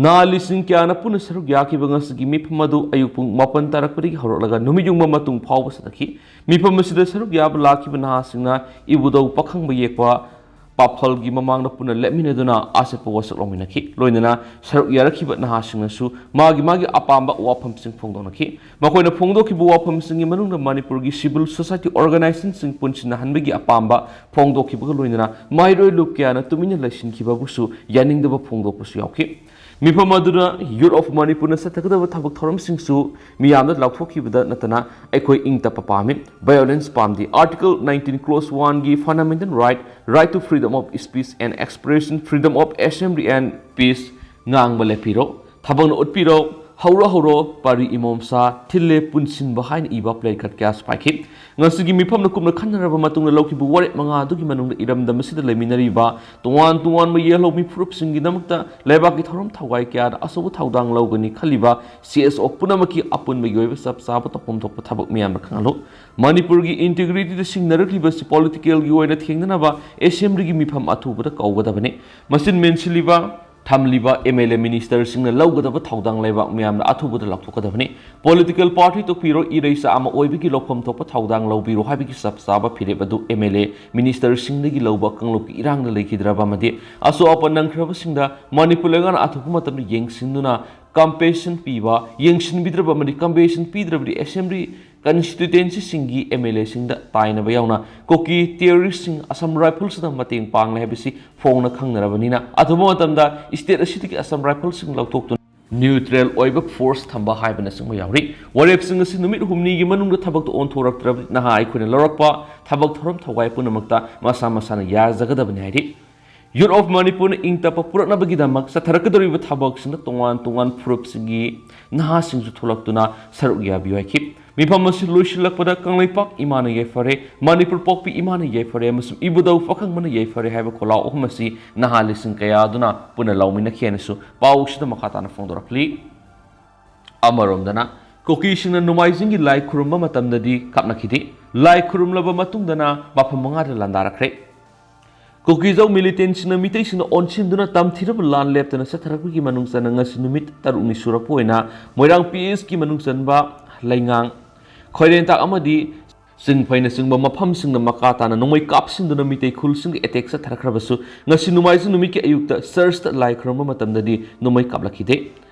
ꯅꯍꯥ ꯂꯤꯁꯤꯡ ꯀꯌꯥꯅ ꯄꯨꯟꯅ ꯁꯔꯨꯛ ꯌꯥꯈꯤꯕ ꯉꯁꯤꯒꯤ ꯃꯤꯐꯝ ꯑꯗꯨ ꯑꯌꯨꯛ ꯄꯨꯡ ꯃꯥꯄꯟ ꯇꯥꯔꯛꯄꯗꯒꯤ ꯍꯧꯔꯛꯂꯒ ꯅꯨꯃꯤꯠ ꯌꯨꯡꯕ ꯃꯇꯨꯡ ꯐꯥꯎꯕ ꯆꯠꯊꯈꯤ꯫ ꯃꯤꯐꯝ ꯑꯁꯤꯗ ꯁꯔꯨꯛ ꯌꯥꯕ ꯂꯥꯛꯈꯤꯕ ꯅꯍꯥꯁꯤꯡꯅ ꯏꯕꯨꯙꯧ ꯄꯥꯈꯪꯕ ꯌꯦꯛꯄ ꯄꯥꯐꯜꯒꯤ ꯃꯃꯥꯡꯗ ꯄꯨꯟꯅ ꯂꯦꯞꯃꯤꯟꯅꯗꯨꯅ ꯑꯆꯦꯠꯄ ꯋꯥꯁꯛ ꯂꯧꯃꯤꯟꯅꯈꯤ꯫ ꯂꯣꯏꯅꯅ ꯁꯔꯨꯛ ꯌꯥꯔꯛꯈꯤꯕ ꯅꯍꯥꯁꯤꯡꯅꯁꯨ ꯃꯥꯒꯤ ꯃꯥꯒꯤ ꯑꯄꯥꯝꯕ ꯋꯥꯐꯝꯁꯤꯡ ꯐꯣꯡꯗꯣꯛꯅꯈꯤ꯫ ꯃꯈꯣꯏꯅ ꯐꯣꯡꯗꯣꯛꯈꯤꯕ ꯋꯥꯐꯝꯁꯤꯡꯒꯤ ꯃꯅꯨꯡꯗ ꯃꯅꯤꯄꯨꯔꯒꯤ civil society organizationꯁꯤꯡ ꯄꯨꯟꯁꯤꯟꯅꯍꯟꯕꯒꯤ ꯑꯄꯥꯝꯕ ꯐꯣꯡꯗꯣꯛꯈꯤꯕꯒ ꯂꯣꯏꯅꯅ ꯃꯍꯩꯔꯣꯏ ꯂꯨꯞ ꯀꯌꯥꯅ ꯇꯨꯃꯤꯟꯅ ꯂꯩꯁꯤꯟꯈꯤꯕꯕꯨꯁꯨ ꯌꯥꯅꯤꯡꯗꯕ ꯐꯣꯡꯗꯣꯛꯄꯁꯨ ꯌꯥꯎꯈꯤ꯫ ꯃꯤꯐꯝ ꯑꯗꯨꯗ Youth of ꯃꯅꯤꯄꯨꯔꯅ ꯆꯠꯊꯒꯗꯕ ꯊꯕꯛ ꯊꯧꯔꯝꯁꯤꯡꯁꯨ ꯃꯤꯌꯥꯝꯗ ꯂꯥꯎꯊꯣꯛꯈꯤꯕꯗ ꯅꯠꯇꯅ ꯑꯩꯈꯣꯏ ꯏꯪ ꯇꯞꯄ ꯄꯥꯝꯃꯤ, violence ꯄꯥꯝꯗꯦ꯫ Article nineteen clause oneꯒꯤ fundamental right, right to freedom of speech and expression, freedom of assembly and peace, ꯉꯥꯡꯕ ꯂꯦꯞꯄꯤꯔꯣ, ꯊꯕꯛꯅ ꯎꯠꯄꯤꯔꯣ, ꯍꯧꯔꯣ ꯍꯧꯔꯣ, ꯄꯥꯔꯤ ꯏꯃꯣꯝꯁꯥ, ꯊꯤꯜꯂꯦ ꯄꯨꯟꯁꯤꯟꯕ ꯍꯥꯏꯅ ꯏꯕ placard ꯀꯌꯥꯁꯨ ꯄꯥꯏꯈꯤ꯫ ꯉꯁꯤꯒꯤ ꯃꯤꯐꯝꯅ ꯀꯨꯞꯅ ꯈꯟꯅꯔꯕ ꯃꯇꯨꯡꯗ ꯂꯧꯈꯤꯕ ꯋꯥꯔꯦꯞ ꯃꯉꯥ ꯑꯗꯨꯒꯤ ꯃꯅꯨꯡꯗ ꯏꯔꯝꯗꯝ ꯑꯁꯤꯗ ꯂꯩꯃꯤꯟꯅꯔꯤꯕ ꯇꯣꯉꯥꯟ ꯇꯣꯉꯥꯟꯕ ꯌꯦꯜꯍꯧꯃꯤ ꯐꯨꯔꯨꯞꯁꯤꯡꯒꯤꯗꯃꯛꯇ ꯂꯩꯕꯥꯛꯀꯤ ꯊꯧꯔꯝ ꯊꯧꯋꯥꯏ ꯀꯌꯥꯗ ꯑꯆꯧꯕ ꯊꯧꯗꯥꯡ ꯂꯧꯒꯅꯤ ꯈꯜꯂꯤꯕ C S O ꯄꯨꯝꯅꯃꯛꯀꯤ ꯑꯄꯨꯟꯕꯒꯤ ꯑꯣꯏꯕ ꯆꯞ ꯆꯥꯕ ꯇꯧꯐꯝ ꯊꯣꯛꯄ ꯊꯕꯛ ꯃꯤꯌꯥꯝꯅ ꯈꯪꯍꯜꯂꯨ꯫ ꯃꯅꯤꯄꯨꯔꯒꯤ integrityꯗ ꯁꯤꯡꯅꯔꯛꯂꯤꯕ ꯑꯁꯤ politicalꯒꯤ ꯑꯣꯏꯅ ꯊꯦꯡꯅꯅꯕ assemblyꯒꯤ ꯃꯤꯐꯝ ꯑꯊꯨꯕꯗ ꯀꯧꯒꯗꯕꯅꯤ꯫ ꯃꯁꯤꯗ ꯃꯦꯟꯁꯤꯜꯂꯤꯕ ꯊꯝꯂꯤꯕ M L A ministerꯁꯤꯡꯅ ꯂꯧꯒꯗꯕ ꯊꯧꯗꯥꯡ ꯂꯩꯕꯥꯛ ꯃꯤꯌꯥꯝꯅ ꯑꯊꯨꯕꯗ ꯂꯧꯊꯣꯛꯀꯗꯕꯅꯤ꯫ Political party ꯇꯣꯛꯄꯤꯔꯣ, ꯏꯔꯩꯆꯥ ꯑꯃ ꯑꯣꯏꯕꯒꯤ ꯂꯧꯐꯝ ꯊꯣꯛꯄ ꯊꯧꯗꯥꯡ ꯂꯧꯕꯤꯔꯣ ꯍꯥꯏꯕꯒꯤ ꯆꯞ ꯆꯥꯕ ꯐꯤꯔꯦꯞ ꯑꯗꯨ M L A ministerꯁꯤꯡꯗꯒꯤ ꯂꯧꯕ ꯀꯥꯡꯂꯨꯞꯀꯤ ꯏꯔꯥꯡꯗ ꯂꯩꯈꯤꯗ꯭ꯔꯕ ꯑꯃꯗꯤ ꯑꯁꯣꯛ ꯑꯄꯟ ꯅꯪꯈ꯭ꯔꯕꯁꯤꯡꯗ ꯃꯅꯤꯄꯨꯔ ꯂꯩꯉꯥꯛꯅ ꯑꯊꯨꯕ ꯃꯇꯝꯗ ꯌꯦꯡꯁꯤꯟꯗꯨꯅ compensation ꯄꯤꯕ, ꯌꯦꯡꯁꯤꯟꯕꯤꯗ꯭ꯔꯕ ꯑꯃꯗꯤ compensation ꯄꯤꯗ꯭ꯔꯕꯗꯤ assembly constituencyꯁꯤꯡꯒꯤ M L Aꯁꯤꯡꯗ ꯇꯥꯏꯅꯕ ꯌꯥꯎꯅ ꯀꯨꯀꯤ terroristꯁꯤꯡ Assam Riflesꯅ ꯃꯇꯦꯡ ꯄꯥꯡꯂꯦ ꯍꯥꯏꯕꯁꯤ ꯐꯣꯡꯅ ꯈꯪꯅꯔꯕꯅꯤꯅ, ꯑꯊꯨꯕ ꯃꯇꯝꯗ state ꯑꯁꯤꯗꯒꯤ Assam Riflesꯁꯤꯡ ꯂꯧꯊꯣꯛꯇꯨꯅ neutral ꯑꯣꯏꯕ force ꯊꯝꯕ ꯍꯥꯏꯕꯅꯆꯤꯡꯕ ꯌꯥꯎꯔꯤ꯫ ꯋꯥꯔꯦꯞꯁꯤꯡ ꯑꯁꯤ ꯅꯨꯃꯤꯠ ꯍꯨꯝꯅꯤꯒꯤ ꯃꯅꯨꯡꯗ ꯊꯕꯛꯇ ꯑꯣꯟꯊꯣꯔꯛꯇ꯭ꯔꯕꯗꯤ ꯅꯍꯥ ꯑꯩꯈꯣꯏꯅ ꯂꯧꯔꯛꯄ ꯊꯕꯛ ꯊꯧꯔꯝ ꯊꯧꯋꯥꯏ ꯄꯨꯝꯅꯃꯛꯇ ꯃꯁꯥ ꯃꯁꯥꯅ ꯌꯥꯖꯒꯗꯕꯅꯤ ꯍꯥꯏꯔꯤ꯫ Youth of Manipurꯅ ꯏꯪ ꯇꯞꯄ ꯄꯨꯔꯛꯅꯕꯒꯤꯗꯃꯛ ꯆꯠꯊꯔꯛꯀꯗꯧꯔꯤꯕ ꯊꯕꯛꯁꯤꯡꯗ ꯇꯣꯉꯥꯟ ꯇꯣꯉꯥꯟ ꯐꯨꯔꯨꯞꯁꯤꯡꯒꯤ ꯅꯍꯥꯁꯤꯡꯁꯨ ꯊꯣꯛꯂꯛꯇꯨꯅ ꯁꯔꯨꯛ ꯌꯥꯕꯤꯌꯨ ꯍꯥꯏꯈꯤ꯫ ꯃꯤꯐꯝ ꯑꯁꯤ ꯂꯣꯏꯁꯤꯜꯂꯛꯄꯗ ꯀꯪꯂꯩꯄꯥꯛ ꯏꯃꯥꯅ ꯌꯥꯏꯐꯔꯦ, ꯃꯅꯤꯄꯨꯔ ꯄꯣꯛꯄꯤ ꯏꯃꯥꯅ ꯌꯥꯏꯐꯔꯦ ꯑꯃꯁꯨꯡ ꯏꯕꯨꯙꯧ ꯄꯥꯈꯪꯕꯅ ꯌꯥꯏꯐꯔꯦ ꯍꯥꯏꯕ ꯈꯣꯜꯂꯥꯎ ꯑꯍꯨꯝ ꯑꯁꯤ ꯅꯍꯥ ꯂꯤꯁꯤꯡ ꯀꯌꯥ ꯑꯗꯨꯅ ꯄꯨꯟꯅ ꯂꯥꯎꯃꯤꯟꯅꯈꯤ ꯍꯥꯏꯅꯁꯨ ꯄꯥꯎꯁꯤꯗ ꯃꯈꯥ ꯇꯥꯅ ꯐꯣꯡꯗꯣꯔꯛꯂꯤ꯫ ꯑꯃꯔꯣꯝꯗꯅ, ꯀꯨꯀꯤꯁꯤꯡꯅ ꯅꯣꯡꯃꯥꯏꯖꯤꯡꯒꯤ ꯂꯥꯏ ꯈꯨꯔꯨꯝꯕ ꯃꯇꯝꯗꯗꯤ ꯀꯥꯞꯅꯈꯤꯗꯦ꯫ ꯂꯥꯏ ꯈꯨꯔꯨꯝꯂꯕ ꯃꯇꯨꯡꯗꯅ ꯃꯐꯝ ꯃꯉꯥꯗ ꯂꯥꯟꯗꯥꯔꯛꯈ꯭ꯔꯦ꯫ ꯀꯨꯀꯤꯖꯧ militantꯁꯤꯡꯅ ꯃꯤꯇꯩꯁꯤꯡꯅ ꯑꯣꯟꯁꯤꯟꯗꯨꯅ ꯇꯝꯊꯤꯔꯕ ꯂꯥꯟ ꯂꯦꯞꯇꯅ ꯆꯠꯊꯔꯛꯄꯒꯤ ꯃꯅꯨꯡ ꯆꯟꯅ ꯉꯁꯤ ꯅꯨꯃꯤꯠ ꯇꯔꯨꯛꯅꯤ ꯁꯨꯔꯛꯄ ꯑꯣꯏꯅ ꯃꯣꯏꯔꯥꯡ P Sꯀꯤ ꯃꯅꯨꯡ ꯆꯟꯕ ꯂꯩꯉꯥꯡ, ꯈꯣꯏꯔꯦꯟꯇꯥꯛ ꯑꯃꯗꯤ ꯆꯤꯡꯐꯩꯅꯆꯤꯡꯕ ꯃꯐꯝꯁꯤꯡꯗ ꯃꯈꯥ ꯇꯥꯅ ꯅꯣꯡꯃꯩ ꯀꯥꯞꯁꯤꯟꯗꯨꯅ ꯃꯤꯇꯩ ꯈꯨꯜꯁꯤꯡꯒꯤ attack ꯆꯠꯊꯔꯛꯈ꯭ꯔꯕꯁꯨ, ꯉꯁꯤ ꯅꯣꯡꯃꯥꯏꯖꯤꯡ ꯅꯨꯃꯤꯠꯀꯤ ꯑꯌꯨꯛꯇ churchꯇ ꯂꯥꯏ ꯈꯨꯔꯨꯝꯕ ꯃꯇꯝꯗꯗꯤ ꯅꯣꯡꯃꯩ ꯀꯥꯞꯂꯛꯈꯤꯗꯦ꯫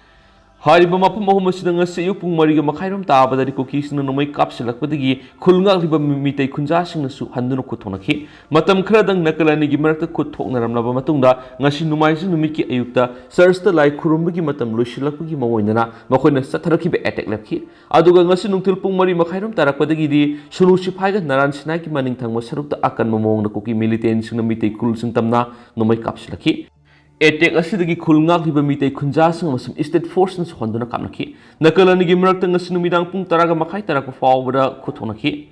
ꯍꯥꯏꯔꯤꯕ ꯃꯐꯝ ꯑꯍꯨꯝ ꯑꯁꯤꯗ ꯉꯁꯤ ꯑꯌꯨꯛ ꯄꯨꯡ ꯃꯔꯤꯒ ꯃꯈꯥꯏꯔꯣꯝ ꯇꯥꯕꯗꯗꯤ ꯀꯨꯀꯤꯁꯤꯡꯅ ꯅꯣꯡꯃꯩ ꯀꯥꯞꯁꯤꯜꯂꯛꯄꯗꯒꯤ ꯈꯨꯜ ꯉꯥꯛꯂꯤꯕ ꯃꯤ-, ꯃꯤꯇꯩ ꯈꯨꯟꯖꯥꯁꯤꯡꯅꯁꯨ ꯍꯟꯗꯨꯅ ꯈꯨꯠ ꯊꯣꯛꯅꯈꯤ꯫ ꯃꯇꯝ ꯈꯔꯗꯪ ꯅꯥꯀꯜ ꯑꯅꯤꯒꯤ ꯃꯔꯛꯇ ꯈꯨꯠ ꯊꯣꯛꯅꯔꯝꯂꯕ ꯃꯇꯨꯡꯗ, ꯉꯁꯤ ꯅꯣꯡꯃꯥꯏꯖꯤꯡ ꯅꯨꯃꯤꯠꯀꯤ ꯑꯌꯨꯛꯇ churchꯇ ꯂꯥꯏ ꯈꯨꯔꯨꯝꯕꯒꯤ ꯃꯇꯝ ꯂꯣꯏꯁꯤꯜꯂꯛꯄꯒꯤ ꯃꯑꯣꯡ ꯑꯣꯏꯅꯅ ꯃꯈꯣꯏꯅ ꯆꯠꯊꯔꯛꯈꯤꯕ attack ꯂꯦꯞꯈꯤ꯫ ꯑꯗꯨꯒ ꯉꯁꯤ ꯅꯨꯡꯊꯤꯜ ꯄꯨꯡ ꯃꯔꯤ ꯃꯈꯥꯏꯔꯣꯝ ꯇꯥꯔꯛꯄꯗꯒꯤꯗꯤ ꯁꯨꯅꯨ ꯁꯤꯐꯥꯏꯒ ꯅꯔꯥꯟ ꯁꯤꯅꯥꯏꯒꯤ ꯃꯅꯤꯡ ꯊꯪꯕ ꯁꯔꯨꯛꯇ ꯑꯀꯟꯕ ꯃꯑꯣꯡꯗ ꯀꯨꯀꯤ militantꯁꯤꯡꯅ ꯃꯤꯇꯩ ꯈꯨꯜꯁꯤꯡ ꯇꯝꯅ ꯅꯣꯡꯃꯩ ꯀꯥꯞꯁꯤꯜꯂꯛꯈꯤ꯫ ꯑꯦꯇꯦꯛ ꯑꯁꯤꯗꯒꯤ ꯈꯨꯜ ꯉꯥꯛꯂꯤꯕ ꯃꯤꯇꯩ ꯈꯨꯟꯖꯥꯁꯤꯡ ꯑꯃꯁꯨꯡ ꯁ꯭ꯇꯦꯠ ꯐꯣꯔꯁꯅ ꯁꯣꯛꯍꯟꯗꯨꯅ ꯀꯥꯞꯅꯈꯤ꯫ ꯅꯥꯀꯜ ꯑꯅꯤꯒꯤ ꯃꯔꯛꯇ ꯉꯁꯤ ꯅꯨꯃꯤꯗꯥꯡ ꯄꯨꯡ ꯇꯔꯥꯒ ꯃꯈꯥꯏ ꯇꯥꯔꯛꯄ ꯐꯥꯎꯕꯗ ꯈꯨꯠꯊꯣꯛꯅꯈꯤ꯫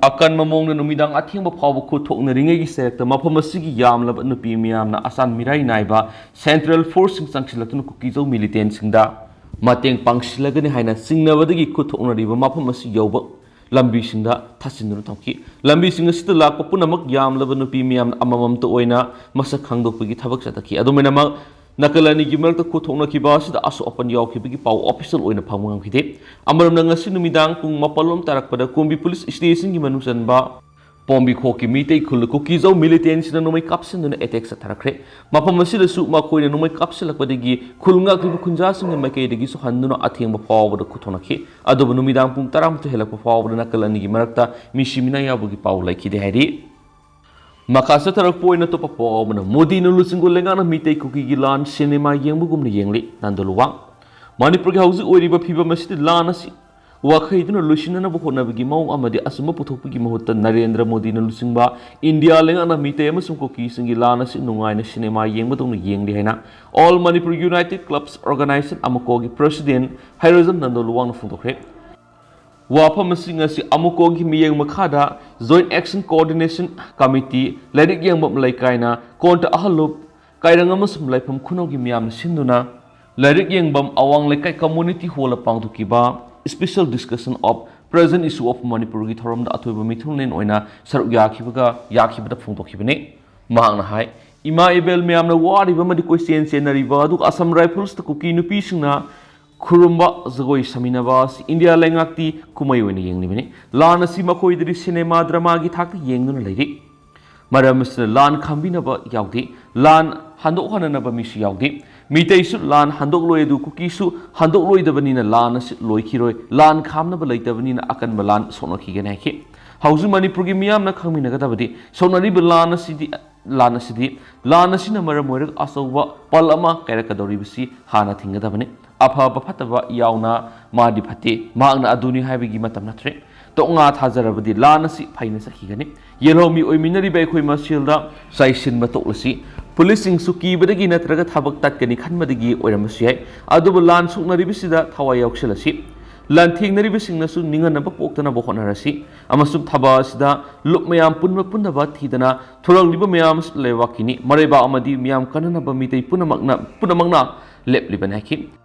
ꯑꯀꯟꯕ ꯃꯑꯣꯡꯗ ꯅꯨꯃꯤꯗꯥꯡ ꯑꯊꯦꯡꯕ ꯐꯥꯎꯕ ꯈꯨꯠꯊꯣꯛꯅꯔꯤꯉꯩꯒꯤ ꯁꯦꯔꯛꯇ ꯃꯐꯝ ꯑꯁꯤꯒꯤ ꯌꯥꯝꯂꯕ ꯅꯨꯄꯤ ꯃꯤꯌꯥꯝꯅ ꯑꯆꯥꯟ ꯃꯤꯔꯥꯏ ꯅꯥꯏꯕ ꯁꯦꯟꯇ꯭ꯔꯦꯜ ꯐꯣꯔꯁꯁꯤꯡ ꯆꯪꯁꯤꯜꯂꯛꯇꯨꯅ ꯀꯨꯀꯤꯖꯧ ꯃꯤꯂꯤꯇꯦꯟꯁꯤꯡꯗ ꯃꯇꯦꯡ ꯄꯥꯡꯁꯤꯜꯂꯒꯅꯤ ꯍꯥꯏꯅ ꯆꯤꯡꯅꯕꯗꯒꯤ ꯈꯨꯠꯊꯣꯛꯅꯔꯤꯕ ꯃꯐꯝ ꯑꯁꯤ ꯌꯧꯕ ꯂꯝꯕꯤꯁꯤꯡꯗ ꯊꯥꯁꯤꯟꯗꯨꯅ ꯊꯝꯈꯤ꯫ ꯂꯝꯕꯤꯁꯤꯡ ꯑꯁꯤꯗ ꯂꯥꯛꯄ ꯄꯨꯝꯅꯃꯛ ꯌꯥꯝꯂꯕ ꯅꯨꯄꯤ ꯃꯤꯌꯥꯝ ꯑꯃꯃꯝꯇ ꯑꯣꯏꯅ ꯃꯁꯛ ꯈꯪꯗꯣꯛꯄꯒꯤ ꯊꯕꯛ ꯆꯠꯊꯈꯤ꯫ ꯑꯗꯨꯃꯥꯏꯅꯃꯛ ꯅꯥꯀꯜ ꯑꯅꯤꯒꯤ ꯃꯔꯛꯇ ꯈꯨꯠꯊꯣꯛꯅꯈꯤꯕ ꯑꯁꯤꯗ ꯑꯁꯣꯛ ꯑꯄꯟ ꯌꯥꯎꯈꯤꯕꯒꯤ ꯄꯥꯎ ꯑꯣꯐꯤꯁꯤꯌꯦꯜ ꯑꯣꯏꯅ ꯐꯪꯕ ꯉꯝꯈꯤꯗꯦ꯫ ꯑꯃꯔꯣꯝꯗ ꯉꯁꯤ ꯅꯨꯃꯤꯗꯥꯡ ꯄꯨꯡ ꯃꯥꯄꯜ ꯂꯣꯝ ꯇꯥꯔꯛꯄꯗ ꯀꯨꯝꯕꯤ ꯄꯨꯂꯤꯁ ꯁ꯭ꯇꯦꯁꯟꯒꯤ ꯃꯅꯨꯡ ꯆꯟꯕ ꯄꯣꯝꯕꯤꯈꯣꯛꯀꯤ ꯃꯤꯇꯩ ꯈꯨꯜ ꯀꯨꯀꯤꯖꯧ ꯃꯤꯂꯤꯇꯦꯟꯁꯤꯅ ꯅꯣꯡꯃꯩ ꯀꯥꯞꯁꯤꯟꯗꯨꯅ ꯑꯦꯇꯦꯛ ꯆꯠꯊꯔꯛꯈ꯭ꯔꯦ꯫ ꯃꯐꯝ ꯑꯁꯤꯗꯁꯨ ꯃꯈꯣꯏꯅ ꯅꯣꯡꯃꯩ ꯀꯥꯞꯁꯤꯜꯂꯛꯄꯗꯒꯤ ꯈꯨꯜ ꯉꯥꯛꯂꯤꯕ ꯈꯨꯟꯖꯥꯁꯤꯡꯒꯤ ꯃꯥꯏꯀꯩꯗꯒꯤꯁꯨ ꯍꯟꯗꯨꯅ ꯑꯊꯦꯡꯕ ꯐꯥꯎꯕꯗ ꯈꯨꯠꯊꯣꯛꯅꯈꯤ꯫ ꯑꯗꯨꯕꯨ ꯅꯨꯃꯤꯗꯥꯡ ꯄꯨꯡ ꯇꯔꯥꯃꯥꯊꯣꯏ ꯍꯦꯜꯂꯛꯄ ꯐꯥꯎꯕꯗ ꯅꯥꯀꯜ ꯑꯅꯤꯒꯤ ꯃꯔꯛꯇ ꯃꯤꯁꯤ ꯃꯤꯅꯥ ꯌꯥꯎꯕꯒꯤ ꯄꯥꯎ ꯂꯩꯈꯤꯗꯦ ꯍꯥꯏꯔꯤ꯫ ꯃꯈꯥ ꯆꯠꯊꯔꯛꯄ ꯑꯣꯏꯅ ꯑꯇꯣꯞꯄ ꯄꯥꯎ ꯑꯃꯅ, ꯃꯣꯗꯤꯅ ꯂꯨꯆꯤꯡꯕ ꯂꯩꯉꯥꯛꯅ ꯃꯤꯇꯩ ꯀꯨꯀꯤꯒꯤ ꯂꯥꯟ ꯁꯤꯅꯦꯃꯥ ꯌꯦꯡꯕꯒꯨꯝꯅ ꯌꯦꯡꯂꯤ꯫ ꯅꯟꯗ ꯂꯨꯋꯥꯡ꯫ ꯃꯅꯤꯄꯨꯔꯒꯤ ꯍꯧꯖꯤꯛ ꯑꯣꯏꯔꯤꯕ ꯐꯤꯕꯝ ꯑꯁꯤꯗ ꯂꯥꯟ ꯑꯁꯤ ꯋꯥꯈꯩꯗꯨꯅ ꯂꯣꯏꯁꯤꯟꯅꯅꯕ ꯍꯣꯠꯅꯕꯒꯤ ꯃꯑꯣꯡ ꯑꯃꯗꯤ ꯑꯆꯨꯝꯕ ꯄꯨꯊꯣꯛꯄꯒꯤ ꯃꯍꯨꯠꯇ ꯅꯔꯦꯟꯗ꯭ꯔ ꯃꯣꯗꯤꯅ ꯂꯨꯆꯤꯡꯕ ꯏꯟꯗꯤꯌꯥ ꯂꯩꯉꯥꯛꯅ ꯃꯤꯇꯩ ꯑꯃꯁꯨꯡ ꯀꯨꯀꯤꯁꯤꯡꯒꯤ ꯂꯥꯟ ꯑꯁꯤ ꯅꯨꯡꯉꯥꯏꯅ ꯁꯤꯅꯦꯃꯥ ꯌꯦꯡꯕꯗꯧꯅ ꯌꯦꯡꯂꯤ ꯍꯥꯏꯅ All Manipur United Clubs Organization, ꯑꯃꯨꯀꯣꯒꯤ ꯄ꯭ꯔꯁꯤꯗꯦꯟ ꯍꯩꯔꯣꯖꯝ ꯅꯟꯗ ꯂꯨꯋꯥꯡꯅ ꯐꯣꯡꯗꯣꯛꯈ꯭ꯔꯦ꯫ ꯋꯥꯐꯝꯁꯤꯡ ꯑꯁꯤ ꯑꯃꯨꯀꯣꯒꯤ ꯃꯤꯠꯌꯦꯡ ꯃꯈꯥꯗ Joint Action Coordination Committee, ꯂꯥꯏꯔꯤꯛ ꯌꯦꯡꯕꯝ ꯂꯩꯀꯥꯏꯅ, ꯀꯣꯟꯇ ꯑꯍꯜꯂꯨꯞ, ꯀꯥꯏꯔꯪ ꯑꯃꯁꯨꯡ ꯂꯥꯏꯐꯝ ꯈꯨꯅꯧꯒꯤ ꯃꯤꯌꯥꯝꯅ ꯁꯤꯟꯗꯨꯅ ꯂꯥꯏꯔꯤꯛ ꯌꯦꯡꯕꯝ ꯑꯋꯥꯡ ꯂꯩꯀꯥꯏ community hall ꯗ ꯄꯥꯡꯊꯣꯛꯈꯤꯕ Special Discussion of Present Issue of Manipur ꯒꯤ ꯊꯧꯔꯝꯗ ꯑꯊꯣꯏꯕ ꯃꯤꯊꯨꯡꯂꯦꯟ ꯑꯣꯏꯅ ꯁꯔꯨꯛ ꯌꯥꯈꯤꯕꯒ ꯌꯥꯈꯤꯕꯗ ꯐꯣꯡꯗꯣꯛꯈꯤꯕꯅꯤ꯫ ꯃꯍꯥꯛꯅ ꯍꯥꯏ, ꯏꯃꯥ ꯏꯕꯦꯜ ꯃꯌꯥꯝꯅ ꯋꯥꯔꯤꯕ ꯑꯃꯗꯤ ꯀꯣꯏꯆꯦꯟ ꯆꯦꯟꯅꯔꯤꯕ, ꯑꯗꯨꯒ Assam Rifles ꯇ ꯀꯨꯀꯤ ꯅꯨꯄꯤꯁꯤꯡꯅ ꯈꯨꯔꯨꯝꯕ ꯖꯒꯣꯏ ꯁꯥꯃꯤꯟꯅꯕ ꯑꯁꯤ ꯏꯟꯗꯤꯌꯥ ꯂꯩꯉꯥꯛꯇꯤ ꯀꯨꯝꯍꯩ ꯑꯣꯏꯅ ꯌꯦꯡꯂꯤꯕꯅꯤ꯫ ꯂꯥꯟ ꯑꯁꯤ ꯃꯈꯣꯏꯗꯗꯤ ꯁꯤꯅꯦꯃꯥ ꯗ꯭ꯔꯃꯥꯒꯤ ꯊꯥꯛꯇ ꯌꯦꯡꯗꯨꯅ ꯂꯩꯔꯤ꯫ ꯃꯔꯝ ꯑꯁꯤꯅ ꯂꯥꯟ ꯈꯪꯕꯤꯅꯕ ꯌꯥꯎꯗꯦ, ꯂꯥꯟ ꯍꯟꯗꯣꯛꯍꯟꯅꯅꯕ ꯃꯤꯁꯨ ꯌꯥꯎꯗꯦ꯫ ꯃꯤꯇꯩꯁꯨ ꯂꯥꯟ ꯍꯟꯗꯣꯛꯂꯣꯏ, ꯑꯗꯨ ꯀꯨꯀꯤꯁꯨ ꯍꯟꯗꯣꯛꯂꯣꯏꯗꯕꯅꯤꯅ ꯂꯥꯟ ꯑꯁꯤ ꯂꯣꯏꯈꯤꯔꯣꯏ꯫ ꯂꯥꯟ ꯈꯥꯝꯅꯕ ꯂꯩꯇꯕꯅꯤꯅ ꯑꯀꯟꯕ ꯂꯥꯟ ꯁꯣꯛꯅꯈꯤꯒꯅꯤ ꯍꯥꯏꯈꯤ꯫ ꯍꯧꯖꯤꯛ ꯃꯅꯤꯄꯨꯔꯒꯤ ꯃꯤꯌꯥꯝꯅ ꯈꯪꯃꯤꯟꯅꯒꯗꯕꯗꯤ ꯁꯣꯛꯅꯔꯤꯕ ꯂꯥꯟ ꯑꯁꯤꯗꯤ ꯂꯥꯟ ꯑꯁꯤꯗꯤ, ꯂꯥꯟ ꯑꯁꯤꯅ ꯃꯔꯝ ꯑꯣꯏꯔꯒ ꯑꯆꯧꯕ ꯄꯜ ꯑꯃ ꯀꯥꯏꯔꯛꯀꯗꯧꯔꯤꯕꯁꯤ ꯍꯥꯟꯅ ꯊꯤꯡꯒꯗꯕꯅꯤ꯫ ꯑꯐꯕ ꯐꯠꯇꯕ ꯌꯥꯎꯅ ꯃꯥꯗꯤ ꯐꯠꯇꯦ, ꯃꯍꯥꯛꯅ ꯑꯗꯨꯅꯤ ꯍꯥꯏꯕꯒꯤ ꯃꯇꯝ ꯅꯠꯇ꯭ꯔꯦ꯫ ꯇꯣꯛꯉꯥ ꯊꯥꯖꯔꯕꯗꯤ ꯂꯥꯟ ꯑꯁꯤ ꯐꯩꯅ ꯆꯠꯈꯤꯒꯅꯤ꯫ ꯌꯦꯜꯍꯧꯃꯤ ꯑꯣꯏꯃꯤꯟꯅꯔꯤꯕ ꯑꯩꯈꯣꯏ ꯃꯁꯦꯜꯗ ꯆꯥꯏꯁꯤꯟꯕ ꯇꯣꯛꯂꯁꯤ꯫ ꯄꯨꯂꯤꯁꯁꯤꯡꯁꯨ ꯀꯤꯕꯗꯒꯤ ꯅꯠꯇ꯭ꯔꯒ ꯊꯕꯛ ꯇꯠꯀꯅꯤ ꯈꯟꯕꯗꯒꯤ ꯑꯣꯏꯔꯝꯕꯁꯨ ꯌꯥꯏ꯫ ꯑꯗꯨꯕꯨ ꯂꯥꯟ ꯁꯣꯛꯅꯔꯤꯕꯁꯤꯗ ꯊꯋꯥꯏ ꯌꯥꯎꯁꯤꯜꯂꯁꯤ꯫ ꯂꯥꯟꯊꯦꯡꯅꯔꯤꯕꯁꯤꯡꯅꯁꯨ ꯅꯤꯡꯍꯟꯅꯕ ꯄꯣꯛꯇꯅꯕ ꯍꯣꯠꯅꯔꯁꯤ ꯑꯃꯁꯨꯡ ꯊꯕꯛ ꯑꯁꯤꯗ ꯂꯨꯞ ꯃꯌꯥꯝ ꯄꯨꯟꯕ ꯄꯨꯟꯗꯕ ꯊꯤꯗꯅ ꯊꯣꯔꯛꯂꯤꯕ ꯃꯌꯥꯝ ꯂꯩꯕꯥꯛꯀꯤꯅꯤ꯫ ꯃꯔꯩꯕꯥꯛ ꯑꯃꯗꯤ ꯃꯤꯌꯥꯝ ꯀꯟꯅꯅꯕ ꯃꯤꯇꯩ ꯄꯨꯝꯅꯃꯛꯅ ꯄꯨꯝꯅꯃꯛꯅ ꯂꯦꯞꯂꯤꯕꯅꯤ ꯍꯥꯏꯈꯤ꯫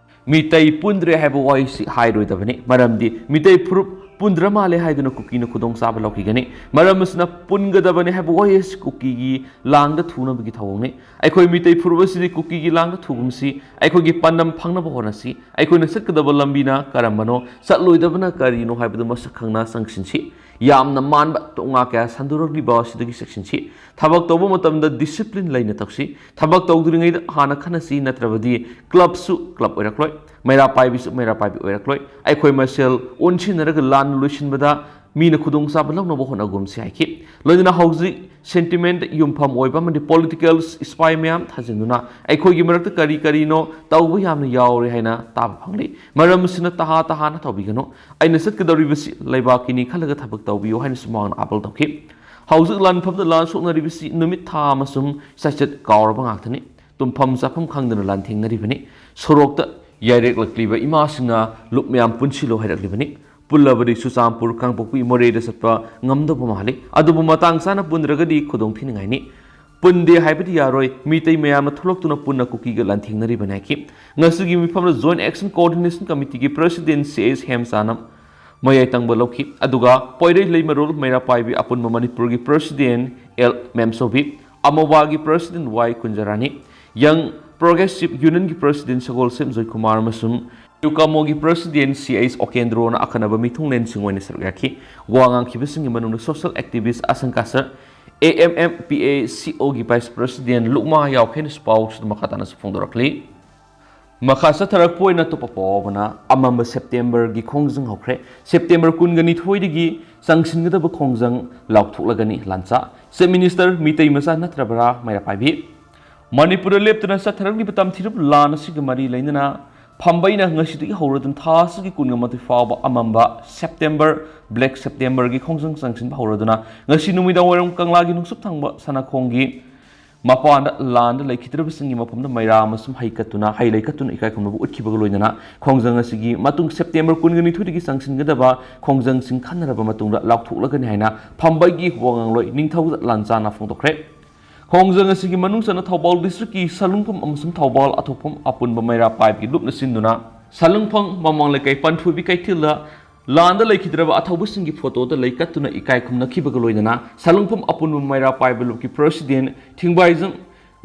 ꯃꯤꯇꯩ ꯄꯨꯟꯗ꯭ꯔꯦ ꯍꯥꯏꯕ ꯋꯥꯍꯩꯁꯤ ꯍꯥꯏꯔꯣꯏꯗꯕꯅꯤ, ꯃꯔꯝꯗꯤ ꯃꯤꯇꯩ ꯐꯨꯔꯨꯞ ꯄꯨꯟꯗ꯭ꯔ ꯃꯥꯜꯂꯦ ꯍꯥꯏꯗꯨꯅ ꯀꯨꯀꯤꯅ ꯈꯨꯗꯣꯡꯆꯥꯕ ꯂꯧꯈꯤꯒꯅꯤ꯫ ꯃꯔꯝ ꯑꯁꯤꯅ ꯄꯨꯟꯒꯗꯕꯅꯤ ꯍꯥꯏꯕ ꯋꯥꯍꯩ ꯑꯁꯤ ꯀꯨꯀꯤꯒꯤ ꯂꯥꯡꯗ ꯊꯨꯅꯕꯒꯤ ꯊꯧꯑꯣꯡꯅꯤ꯫ ꯑꯩꯈꯣꯏ ꯃꯤꯇꯩ ꯐꯨꯔꯨꯞ ꯑꯁꯤꯗꯤ ꯀꯨꯀꯤꯒꯤ ꯂꯥꯡꯗ ꯊꯨꯒꯨꯝꯁꯤ꯫ ꯑꯩꯈꯣꯏꯒꯤ ꯄꯥꯟꯗꯝ ꯐꯪꯅꯕ ꯍꯣꯠꯅꯁꯤ꯫ ꯑꯩꯈꯣꯏꯅ ꯆꯠꯀꯗꯕ ꯂꯝꯕꯤꯅ ꯀꯔꯝꯕꯅꯣ, ꯆꯠꯂꯣꯏꯗꯕꯅ ꯀꯔꯤꯅꯣ ꯍꯥꯏꯕꯗꯨ ꯃꯁꯛ ꯈꯪꯅ ꯆꯪꯁꯤꯟꯁꯤ꯫ ꯌꯥꯝꯅ ꯃꯥꯟꯕ ꯇꯣꯉꯥ ꯀꯌꯥ ꯁꯟꯗꯣꯔꯛꯂꯤꯕ ꯑꯁꯤꯗꯒꯤ ꯆꯦꯛꯁꯤꯟꯁꯤ꯫ ꯊꯕꯛ ꯇꯧꯕ ꯃꯇꯝꯗ ꯗꯤꯁꯤꯄ꯭ꯂꯤꯟ ꯂꯩꯅ ꯇꯧꯁꯤ꯫ ꯊꯕꯛ ꯇꯧꯗ꯭ꯔꯤꯉꯩꯗ ꯍꯥꯟꯅ ꯈꯟꯅꯁꯤ, ꯅꯠꯇ꯭ꯔꯕꯗꯤ ꯀ꯭ꯂꯕꯁꯨ ꯀ꯭ꯂꯕ ꯑꯣꯏꯔꯛꯂꯣꯏ, ꯃꯩꯔꯥ ꯄꯥꯏꯕꯤꯁꯨ ꯃꯩꯔꯥ ꯄꯥꯏꯕꯤ ꯑꯣꯏꯔꯛꯂꯣꯏ꯫ ꯑꯩꯈꯣꯏ ꯃꯁꯦꯜ ꯑꯣꯟꯁꯤꯟꯅꯔꯒ ꯂꯥꯟ ꯂꯣꯏꯁꯤꯟꯕꯗ ꯃꯤꯅ ꯈꯨꯗꯣꯡꯆꯥꯕ ꯂꯧꯅꯕ ꯍꯣꯠꯅꯒꯨꯝꯁꯤ ꯍꯥꯏꯈꯤ꯫ ꯂꯣꯏꯅꯅ ꯍꯧꯖꯤꯛ ꯁꯦꯟꯇꯤꯃꯦꯟꯗ ꯌꯨꯝꯐꯝ ꯑꯣꯏꯕ ꯑꯃꯗꯤ ꯄꯣꯂꯤꯇꯤꯀꯦꯜ ꯏꯁꯄꯥꯏ ꯃꯌꯥꯝ ꯊꯥꯖꯤꯟꯗꯨꯅ ꯑꯩꯈꯣꯏꯒꯤ ꯃꯔꯛꯇ ꯀꯔꯤ ꯀꯔꯤꯅꯣ ꯇꯧꯕ ꯌꯥꯝꯅ ꯌꯥꯎꯔꯦ ꯍꯥꯏꯅ ꯇꯥꯕ ꯐꯪꯂꯤ꯫ ꯃꯔꯝ ꯑꯁꯤꯅ ꯇꯍꯥ ꯇꯍꯥꯅ ꯇꯧꯕꯤꯒꯅꯨ꯫ ꯑꯩꯅ ꯆꯠꯀꯗꯧꯔꯤꯕꯁꯤ ꯂꯩꯕꯥꯛꯀꯤꯅꯤ ꯈꯜꯂꯒ ꯊꯕꯛ ꯇꯧꯕꯤꯌꯨ ꯍꯥꯏꯅꯁꯨ ꯃꯍꯥꯛꯅ ꯑꯥꯄꯜ ꯇꯧꯈꯤ꯫ ꯍꯧꯖꯤꯛ ꯂꯥꯟꯐꯝꯗ ꯂꯥꯟ ꯁꯣꯛꯅꯔꯤꯕꯁꯤ ꯅꯨꯃꯤꯠ ꯊꯥ ꯑꯃꯁꯨꯡ ꯆꯥꯏꯆꯠ ꯀꯥꯎꯔꯕ ꯉꯥꯛꯇꯅꯤ꯫ ꯇꯨꯝꯐꯝ ꯆꯥꯐꯝ ꯈꯪꯗꯅ ꯂꯥꯟꯊꯦꯡꯅꯔꯤꯕꯅꯤ꯫ ꯁꯣꯔꯣꯛꯇ ꯌꯥꯏꯔꯦꯛꯂꯛꯂꯤꯕ ꯏꯃꯥꯁꯤꯡꯅ ꯂꯨꯞ ꯃꯌꯥꯝ ꯄꯨꯟꯁꯤꯜꯂꯣ ꯍꯥꯏꯔꯛꯂꯤꯕꯅꯤ꯫ ꯄꯨꯜꯂꯕꯗꯤ ꯆꯨꯔꯆꯥꯟꯄꯨꯔ, ꯀꯥꯡꯄꯣꯛꯄꯤ, ꯃꯣꯔꯦꯗ ꯆꯠꯄ ꯉꯝꯗꯧꯕ ꯃꯥꯜꯂꯤ꯫ ꯑꯗꯨꯕꯨ ꯃꯇꯥꯡ ꯆꯥꯅ ꯄꯨꯟꯗ꯭ꯔꯒꯗꯤ ꯈꯨꯗꯣꯡ ꯊꯤꯅꯤꯡꯉꯥꯏꯅꯤ꯫ ꯄꯨꯟꯗꯦ ꯍꯥꯏꯕꯗꯤ ꯌꯥꯔꯣꯏ꯫ ꯃꯤꯇꯩ ꯃꯌꯥꯝꯅ ꯊꯣꯛꯂꯛꯇꯨꯅ ꯄꯨꯟꯅ ꯀꯨꯀꯤꯒ ꯂꯥꯟꯊꯦꯡꯅꯔꯤꯕꯅꯤ ꯍꯥꯏꯈꯤ꯫ ꯉꯁꯤꯒꯤ ꯃꯤꯐꯝꯗ ꯖꯣꯏꯟꯠ ꯑꯦꯛꯁꯟ ꯀꯣꯑꯣꯔꯗꯤꯅꯦꯁꯟ ꯀꯃꯤꯇꯤꯒꯤ ꯄ꯭ꯔꯁꯤꯗꯦꯟꯠ ꯁꯤ ꯑꯩꯆ ꯍꯦꯝꯆꯥꯅ ꯃꯌꯥꯏ ꯇꯪꯕ ꯂꯧꯈꯤ꯫ ꯑꯗꯨꯒ ꯄꯣꯏꯔꯩ ꯂꯩꯃꯔꯣꯜ ꯃꯩꯔꯥ ꯄꯥꯏꯕꯤ ꯑꯄꯨꯟꯕ ꯃꯅꯤꯄꯨꯔꯒꯤ ꯄ꯭ꯔꯁꯤꯗꯦꯟꯠ ꯑꯦꯜ ꯃꯦꯝꯁꯣꯕꯤ, ꯑꯃꯣꯕꯥꯒꯤ ꯄ꯭ꯔꯁꯤꯗꯦꯟꯠ ꯋꯥꯏ ꯀꯨꯟꯖꯔꯥꯅꯤ, ꯌꯪ ꯄ꯭ꯔꯣꯒ꯭ꯔꯦꯁꯤꯚ ꯌꯨꯅꯤꯌꯟꯒꯤ ꯄ꯭ꯔꯁꯤꯗꯦꯟꯠ ꯁꯒꯣꯜꯁꯦꯝ ꯖꯣꯏꯀꯨꯃꯥꯔ ꯑꯃꯁꯨꯡ ꯌꯨꯀꯥꯃꯣꯒꯤ ꯄ꯭ꯔꯁꯤꯗꯦꯟꯠ ꯁꯤ ꯑꯩꯆ ꯑꯣꯀꯦꯟꯗ꯭ꯔꯣꯅ ꯑꯈꯟꯅꯕ ꯃꯤꯊꯨꯡꯂꯦꯟꯁꯤꯡ ꯑꯣꯏꯅ ꯁꯔꯨꯛ ꯌꯥꯈꯤ꯫ ꯋꯥ ꯉꯥꯡꯈꯤꯕꯁꯤꯡꯒꯤ ꯃꯅꯨꯡꯗ ꯁꯣꯁꯤꯌꯦꯜ ꯑꯦꯛꯇꯤꯚꯤꯁꯠ ꯑꯁꯪꯀꯥꯁ, A M M P A C ꯑꯣꯒꯤ ꯚꯥꯏꯁ ꯄ꯭ꯔꯁꯤꯗꯦꯟꯠ ꯂꯨꯛꯃꯥ ꯌꯥꯎꯈꯦꯅꯁꯨ ꯄꯥꯎꯁꯤꯗ ꯃꯈꯥ ꯇꯥꯅꯁꯨ ꯐꯣꯡꯗꯣꯔꯛꯂꯤ꯫ ꯃꯈꯥ ꯆꯠꯊꯔꯛꯄ ꯑꯣꯏꯅ ꯑꯇꯣꯞꯄ ꯄꯥꯎ ꯑꯃꯅ ꯑꯃꯝꯕ ꯁꯦꯞꯇꯦꯝꯕꯔꯒꯤ ꯈꯣꯡꯖꯪ ꯍꯧꯈ꯭ꯔꯦ꯫ ꯁꯦꯞꯇꯦꯝꯕꯔ ꯀꯨꯟꯒ ꯅꯤꯊꯣꯏꯗꯒꯤ ꯆꯪꯁꯤꯟꯒꯗꯕ ꯈꯣꯡꯖꯪ ꯂꯥꯎꯊꯣꯛꯂꯒꯅꯤ ꯂꯥꯟꯆꯥ꯫ ꯆꯤꯐ ꯃꯤꯅꯤꯁꯇꯔ ꯃꯤꯇꯩ ꯃꯆꯥ ꯅꯠꯇ꯭ꯔꯕ꯭ꯔꯥ ꯃꯩꯔꯥ ꯄꯥꯏꯕꯤ? ꯃꯅꯤꯄꯨꯔꯗ ꯂꯦꯞꯇꯅ ꯆꯠꯊꯔꯛꯂꯤꯕ ꯇꯝꯊꯤꯔꯕ ꯂꯥꯟ ꯑꯁꯤꯒ ꯃꯔꯤ ꯂꯩꯅꯅ ꯐꯝꯕꯩꯅ ꯉꯁꯤꯗꯒꯤ ꯍꯧꯔꯗꯨꯅ ꯊꯥ ꯑꯁꯤꯒꯤ ꯀꯨꯟꯒ ꯃꯥꯊꯣꯏ ꯐꯥꯎꯕ ꯑꯃꯝꯕ ꯁꯦꯞꯇꯦꯝꯕꯔ, ꯕ꯭ꯂꯦꯛ ꯁꯦꯞꯇꯦꯝꯕꯔꯒꯤ ꯈꯣꯡꯖꯪ ꯆꯪꯁꯤꯟꯕ ꯍꯧꯔꯗꯨꯅ ꯉꯁꯤ ꯅꯨꯃꯤꯗꯥꯡ ꯋꯥꯏꯔꯝ ꯀꯪꯂꯥꯒꯤ ꯅꯨꯡꯁꯨꯞ ꯊꯪꯕ ꯁꯅꯥꯈꯣꯡꯒꯤ ꯃꯄꯥꯟꯗ ꯂꯥꯟꯗ ꯂꯩꯈꯤꯗ꯭ꯔꯕꯁꯤꯡꯒꯤ ꯃꯐꯝꯗ ꯃꯩꯔꯥ ꯑꯃꯁꯨꯡ ꯍꯩ ꯀꯠꯇꯨꯅ, ꯍꯩ ꯂꯩ ꯀꯠꯇꯨꯅ ꯏꯀꯥꯏ ꯈꯨꯝꯅꯕ ꯎꯠꯈꯤꯕꯒ ꯂꯣꯏꯅꯅ ꯈꯣꯡꯖꯪ ꯑꯁꯤꯒꯤ ꯃꯇꯨꯡ ꯁꯦꯞꯇꯦꯝꯕꯔ ꯀꯨꯟꯒ ꯅꯤꯊꯣꯏꯗꯒꯤ ꯆꯪꯁꯤꯟꯒꯗꯕ ꯈꯣꯡꯖꯪꯁꯤꯡ ꯈꯟꯅꯔꯕ ꯃꯇꯨꯡꯗ ꯂꯥꯎꯊꯣꯛꯂꯒꯅꯤ ꯍꯥꯏꯅ ꯐꯝꯕꯒꯤ ꯋꯥꯉꯥꯡꯂꯣꯏ ꯅꯤꯡꯊꯧꯖ ꯂꯥꯟꯆꯥꯅ ꯐꯣꯡꯗꯣꯛꯈ꯭ꯔꯦ꯫ ꯈꯣꯡꯖꯪ ꯑꯁꯤꯒꯤ ꯃꯅꯨꯡ ꯆꯟꯅ ꯊꯧꯕꯥꯜ ꯗꯤꯁꯇ꯭ꯔꯤꯛꯀꯤ ꯁꯂꯨꯡꯐꯝ ꯑꯃꯁꯨꯡ ꯊꯧꯕꯥꯜ ꯑꯊꯣꯛꯐꯝ ꯑꯄꯨꯟꯕ ꯃꯩꯔꯥ ꯄꯥꯏꯕꯒꯤ ꯂꯨꯞꯅ ꯁꯤꯟꯗꯨꯅ ꯁꯂꯨꯡꯐꯝ ꯃꯃꯥꯡ ꯂꯩꯀꯥꯏ ꯄꯟꯊꯣꯏꯕꯤ ꯀꯩꯊꯦꯜꯗ ꯂꯥꯟꯗ ꯂꯩꯈꯤꯗ꯭ꯔꯕ ꯑꯊꯧꯕꯁꯤꯡꯒꯤ ꯐꯣꯇꯣꯗ ꯂꯩ ꯀꯠꯇꯨꯅ ꯏꯀꯥꯏ ꯈꯨꯝꯅꯈꯤꯕꯒ ꯂꯣꯏꯅꯅ ꯁꯂꯨꯡꯐꯝ ꯑꯄꯨꯟꯕ ꯃꯩꯔꯥ ꯄꯥꯏꯕ ꯂꯨꯞꯀꯤ ꯄ꯭ꯔꯦꯁꯤꯗꯦꯟꯠ ꯊꯤꯡꯕꯥꯏꯖꯝ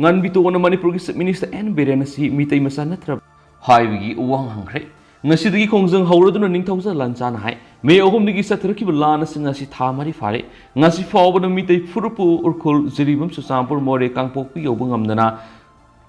ꯉꯥꯟꯕꯤꯇꯣꯟꯅ ꯃꯅꯤꯄꯨꯔꯒꯤ ꯆꯤꯐ ꯃꯤꯅꯤꯁꯇꯔ ꯑꯦꯟ ꯕꯤꯔꯦꯟ ꯑꯁꯤ ꯃꯤꯇꯩ ꯃꯆꯥ ꯅꯠꯇ꯭ꯔꯕ ꯍꯥꯏꯕꯒꯤ ꯋꯥꯍꯪ ꯍꯪꯈ꯭ꯔꯦ꯫ ꯉꯁꯤꯗꯒꯤ ꯈꯣꯡꯖꯪ ꯍꯧꯔꯗꯨꯅ ꯅꯤꯡꯊꯧꯖ ꯂꯥꯟꯆꯥꯅ ꯍꯥꯏ, ꯃꯦ ꯑꯍꯨꯝꯗꯒꯤ ꯆꯠꯊꯔꯛꯈꯤꯕ ꯂꯥꯟ ꯑꯁꯤ ꯉꯁꯤ ꯊꯥ ꯃꯔꯤ ꯐꯥꯔꯦ꯫ ꯉꯁꯤ ꯐꯥꯎꯕꯗ ꯃꯤꯇꯩ ꯐꯨꯔꯨꯞꯄꯨ ꯎꯈ꯭ꯔꯨꯜ, ꯖꯤꯔꯤꯕꯥꯝ, ꯆꯨꯔꯆꯥꯟꯄꯨꯔ, ꯃꯣꯔꯦ, ꯀꯥꯡꯄꯣꯛꯄꯤ ꯌꯧꯕ ꯉꯝꯗꯅ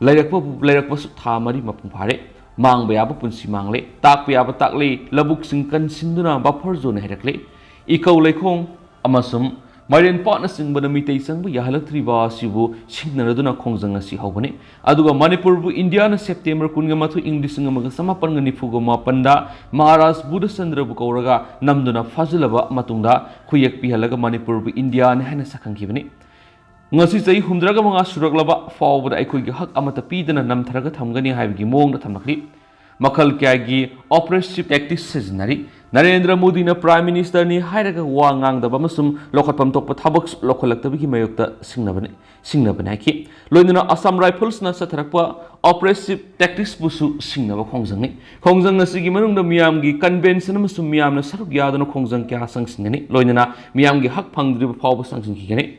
ꯂꯩꯔꯛꯄꯕꯨ, ꯂꯩꯔꯛꯄꯁꯨ ꯊꯥ ꯃꯔꯤ ꯃꯄꯨꯡ ꯐꯥꯔꯦ꯫ ꯃꯥꯡꯕ ꯌꯥꯕ ꯄꯨꯟꯁꯤ ꯃꯥꯡꯂꯦ, ꯇꯥꯛꯄ ꯌꯥꯕ ꯇꯥꯛꯂꯦ, ꯂꯧꯕꯨꯛꯁꯤꯡ ꯀꯟꯁꯤꯟꯗꯨꯅ ꯕꯐꯔ ꯖꯣꯟ ꯍꯩꯔꯛꯂꯦ꯫ ꯏꯀꯧ ꯂꯩꯈꯣꯡ ꯑꯃꯁꯨꯡ ꯃꯥꯏꯔꯦꯟ ꯄꯥꯠꯅꯆꯤꯡꯕꯗ ꯃꯤꯇꯩ ꯆꯪꯕ ꯌꯥꯍꯜꯂꯛꯇ꯭ꯔꯤꯕ ꯑꯁꯤꯕꯨ ꯁꯤꯡꯅꯔꯗꯨꯅ ꯈꯣꯡꯖꯪ ꯑꯁꯤ ꯍꯧꯕꯅꯤ꯫ ꯑꯗꯨꯒ ꯃꯅꯤꯄꯨꯔꯕꯨ ꯏꯟꯗꯤꯌꯥꯅ ꯁꯦꯞꯇꯦꯝꯕꯔ ꯀꯨꯟꯒ ꯃꯥꯊꯣꯏ, ꯏꯪ ꯂꯤꯁꯤꯡ ꯑꯃꯒ ꯆꯃꯥꯄꯟꯒ ꯅꯤꯐꯨꯒ ꯃꯥꯄꯟꯗ ꯃꯍꯥꯔꯥꯖ ꯕꯨꯙꯆꯟꯗ꯭ꯔꯕꯨ ꯀꯧꯔꯒ ꯅꯝꯗꯨꯅ ꯐꯥꯖꯤꯜꯂꯕ ꯃꯇꯨꯡꯗ ꯈꯨꯌꯦꯛ ꯄꯤꯍꯜꯂꯒ ꯃꯅꯤꯄꯨꯔꯕꯨ ꯏꯟꯗꯤꯌꯥꯅꯤ ꯍꯥꯏꯅ ꯁꯛꯈꯪꯈꯤꯕꯅꯤ꯫ ꯉꯁꯤ ꯆꯍꯤ ꯍꯨꯝꯗ꯭ꯔꯥꯒ ꯃꯉꯥ ꯁꯨꯔꯛꯂꯕ ꯐꯥꯎꯕꯗ ꯑꯩꯈꯣꯏꯒꯤ ꯍꯛ ꯑꯃꯠꯇ ꯄꯤꯗꯅ ꯅꯝꯊꯔꯒ ꯊꯝꯒꯅꯤ ꯍꯥꯏꯕꯒꯤ ꯃꯑꯣꯡꯗ ꯊꯝꯂꯛꯂꯤ꯫ ꯃꯈꯜ ꯀꯌꯥꯒꯤ oppressive tactics ꯁꯤꯖꯤꯟꯅꯔꯤ꯫ ꯅꯔꯦꯟꯗ꯭ꯔ ꯃꯣꯗꯤꯅ Prime Minister ꯅꯤ ꯍꯥꯏꯔꯒ ꯋꯥ ꯉꯥꯡꯗꯕ ꯑꯃꯁꯨꯡ ꯂꯧꯈꯠꯐꯝ ꯊꯣꯛꯄ ꯊꯕꯛꯁꯨ ꯂꯧꯈꯠꯂꯛꯇꯕꯒꯤ ꯃꯥꯌꯣꯛꯇ ꯁꯤꯡꯅꯕꯅꯤ, ꯁꯤꯡꯅꯕꯅꯤ ꯍꯥꯏꯈꯤ꯫ ꯂꯣꯏꯅꯅ Assam Rifles ꯅ ꯆꯠꯊꯔꯛꯄ oppressive tactics ꯄꯨꯁꯨ ꯁꯤꯡꯅꯕ ꯈꯣꯡꯖꯪꯅꯤ꯫ ꯈꯣꯡꯖꯪ ꯑꯁꯤꯒꯤ ꯃꯅꯨꯡꯗ ꯃꯤꯌꯥꯝꯒꯤ convention ꯑꯃꯁꯨꯡ ꯃꯤꯌꯥꯝꯅ ꯁꯔꯨꯛ ꯌꯥꯗꯨꯅ ꯈꯣꯡꯖꯪ ꯀꯌꯥ ꯆꯪꯁꯤꯟꯒꯅꯤ꯫ ꯂꯣꯏꯅꯅ ꯃꯤꯌꯥꯝꯒꯤ ꯍꯛ ꯐꯪꯗ꯭ꯔꯤꯕ ꯐꯥꯎꯕ ꯆꯪꯁꯤꯟꯈꯤꯒꯅꯤ꯫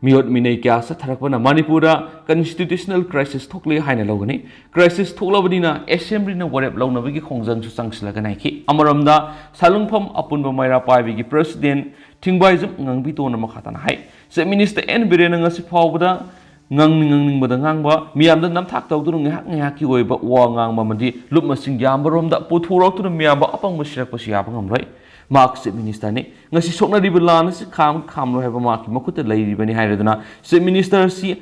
ꯃꯤꯑꯣꯠ ꯃꯤꯅꯩ ꯀꯌꯥ ꯆꯠꯊꯔꯛꯄꯅ ꯃꯅꯤꯄꯨꯔꯗ constitutional crisis ꯊꯣꯛꯂꯦ ꯍꯥꯏꯅ ꯂꯧꯒꯅꯤ꯫ Crisis ꯊꯣꯛꯂꯕꯅꯤꯅ Assembly ꯅ ꯋꯥꯔꯦꯞ ꯂꯧꯅꯕꯒꯤ ꯈꯣꯡꯖꯪꯁꯨ ꯆꯪꯁꯤꯜꯂꯒꯅꯤ ꯍꯥꯏꯈꯤ꯫ ꯑꯃꯔꯣꯝꯗ ꯁꯂꯨꯡꯐꯝ ꯑꯄꯨꯟꯕ ꯃꯩꯔꯥ ꯄꯥꯏꯕꯒꯤ President ꯊꯤꯡꯕꯥꯏꯖꯝ ꯉꯥꯡꯕꯤꯇꯣꯟꯅ ꯃꯈꯥ ꯇꯥꯅ ꯍꯥꯏ, Chief Minister ꯑꯦꯟ ꯕꯤꯔꯦꯟꯅ ꯉꯁꯤ ꯐꯥꯎꯕꯗ ꯉꯥꯡꯅꯤꯡ ꯉꯥꯡꯅꯤꯡꯕꯗ ꯉꯥꯡꯕ, ꯃꯤꯌꯥꯝꯗ ꯅꯝꯊꯥꯛ ꯇꯧꯗꯨꯅ ꯉꯥꯏꯍꯥꯛ ꯉꯥꯏꯍꯥꯛꯀꯤ ꯑꯣꯏꯕ ꯋꯥ ꯉꯥꯡꯕ ꯑꯃꯗꯤ ꯂꯨꯞ ꯃꯁꯤꯡ ꯌꯥꯝꯕꯔꯣꯝꯗ ꯄꯨꯊꯣꯔꯛꯇꯨꯅ ꯃꯤꯌꯥꯝꯕ ꯑꯄꯪꯕ ꯁꯤꯔꯛꯄꯁꯤ ꯌꯥꯕ ꯉꯝꯂꯣꯏ꯫ ꯃꯍꯥꯛ Chief Minister ꯅꯤ꯫ ꯉꯁꯤ ꯁꯣꯛꯅꯔꯤꯕ ꯂꯥꯟ ꯑꯁꯤ ꯈꯥꯝ ꯈꯥꯝꯂꯣꯏ ꯍꯥꯏꯕ ꯃꯍꯥꯛꯀꯤ ꯃꯈꯨꯠꯇ ꯂꯩꯔꯤꯕꯅꯤ ꯍꯥꯏꯔꯗꯨꯅ Chief Minister ꯁꯤ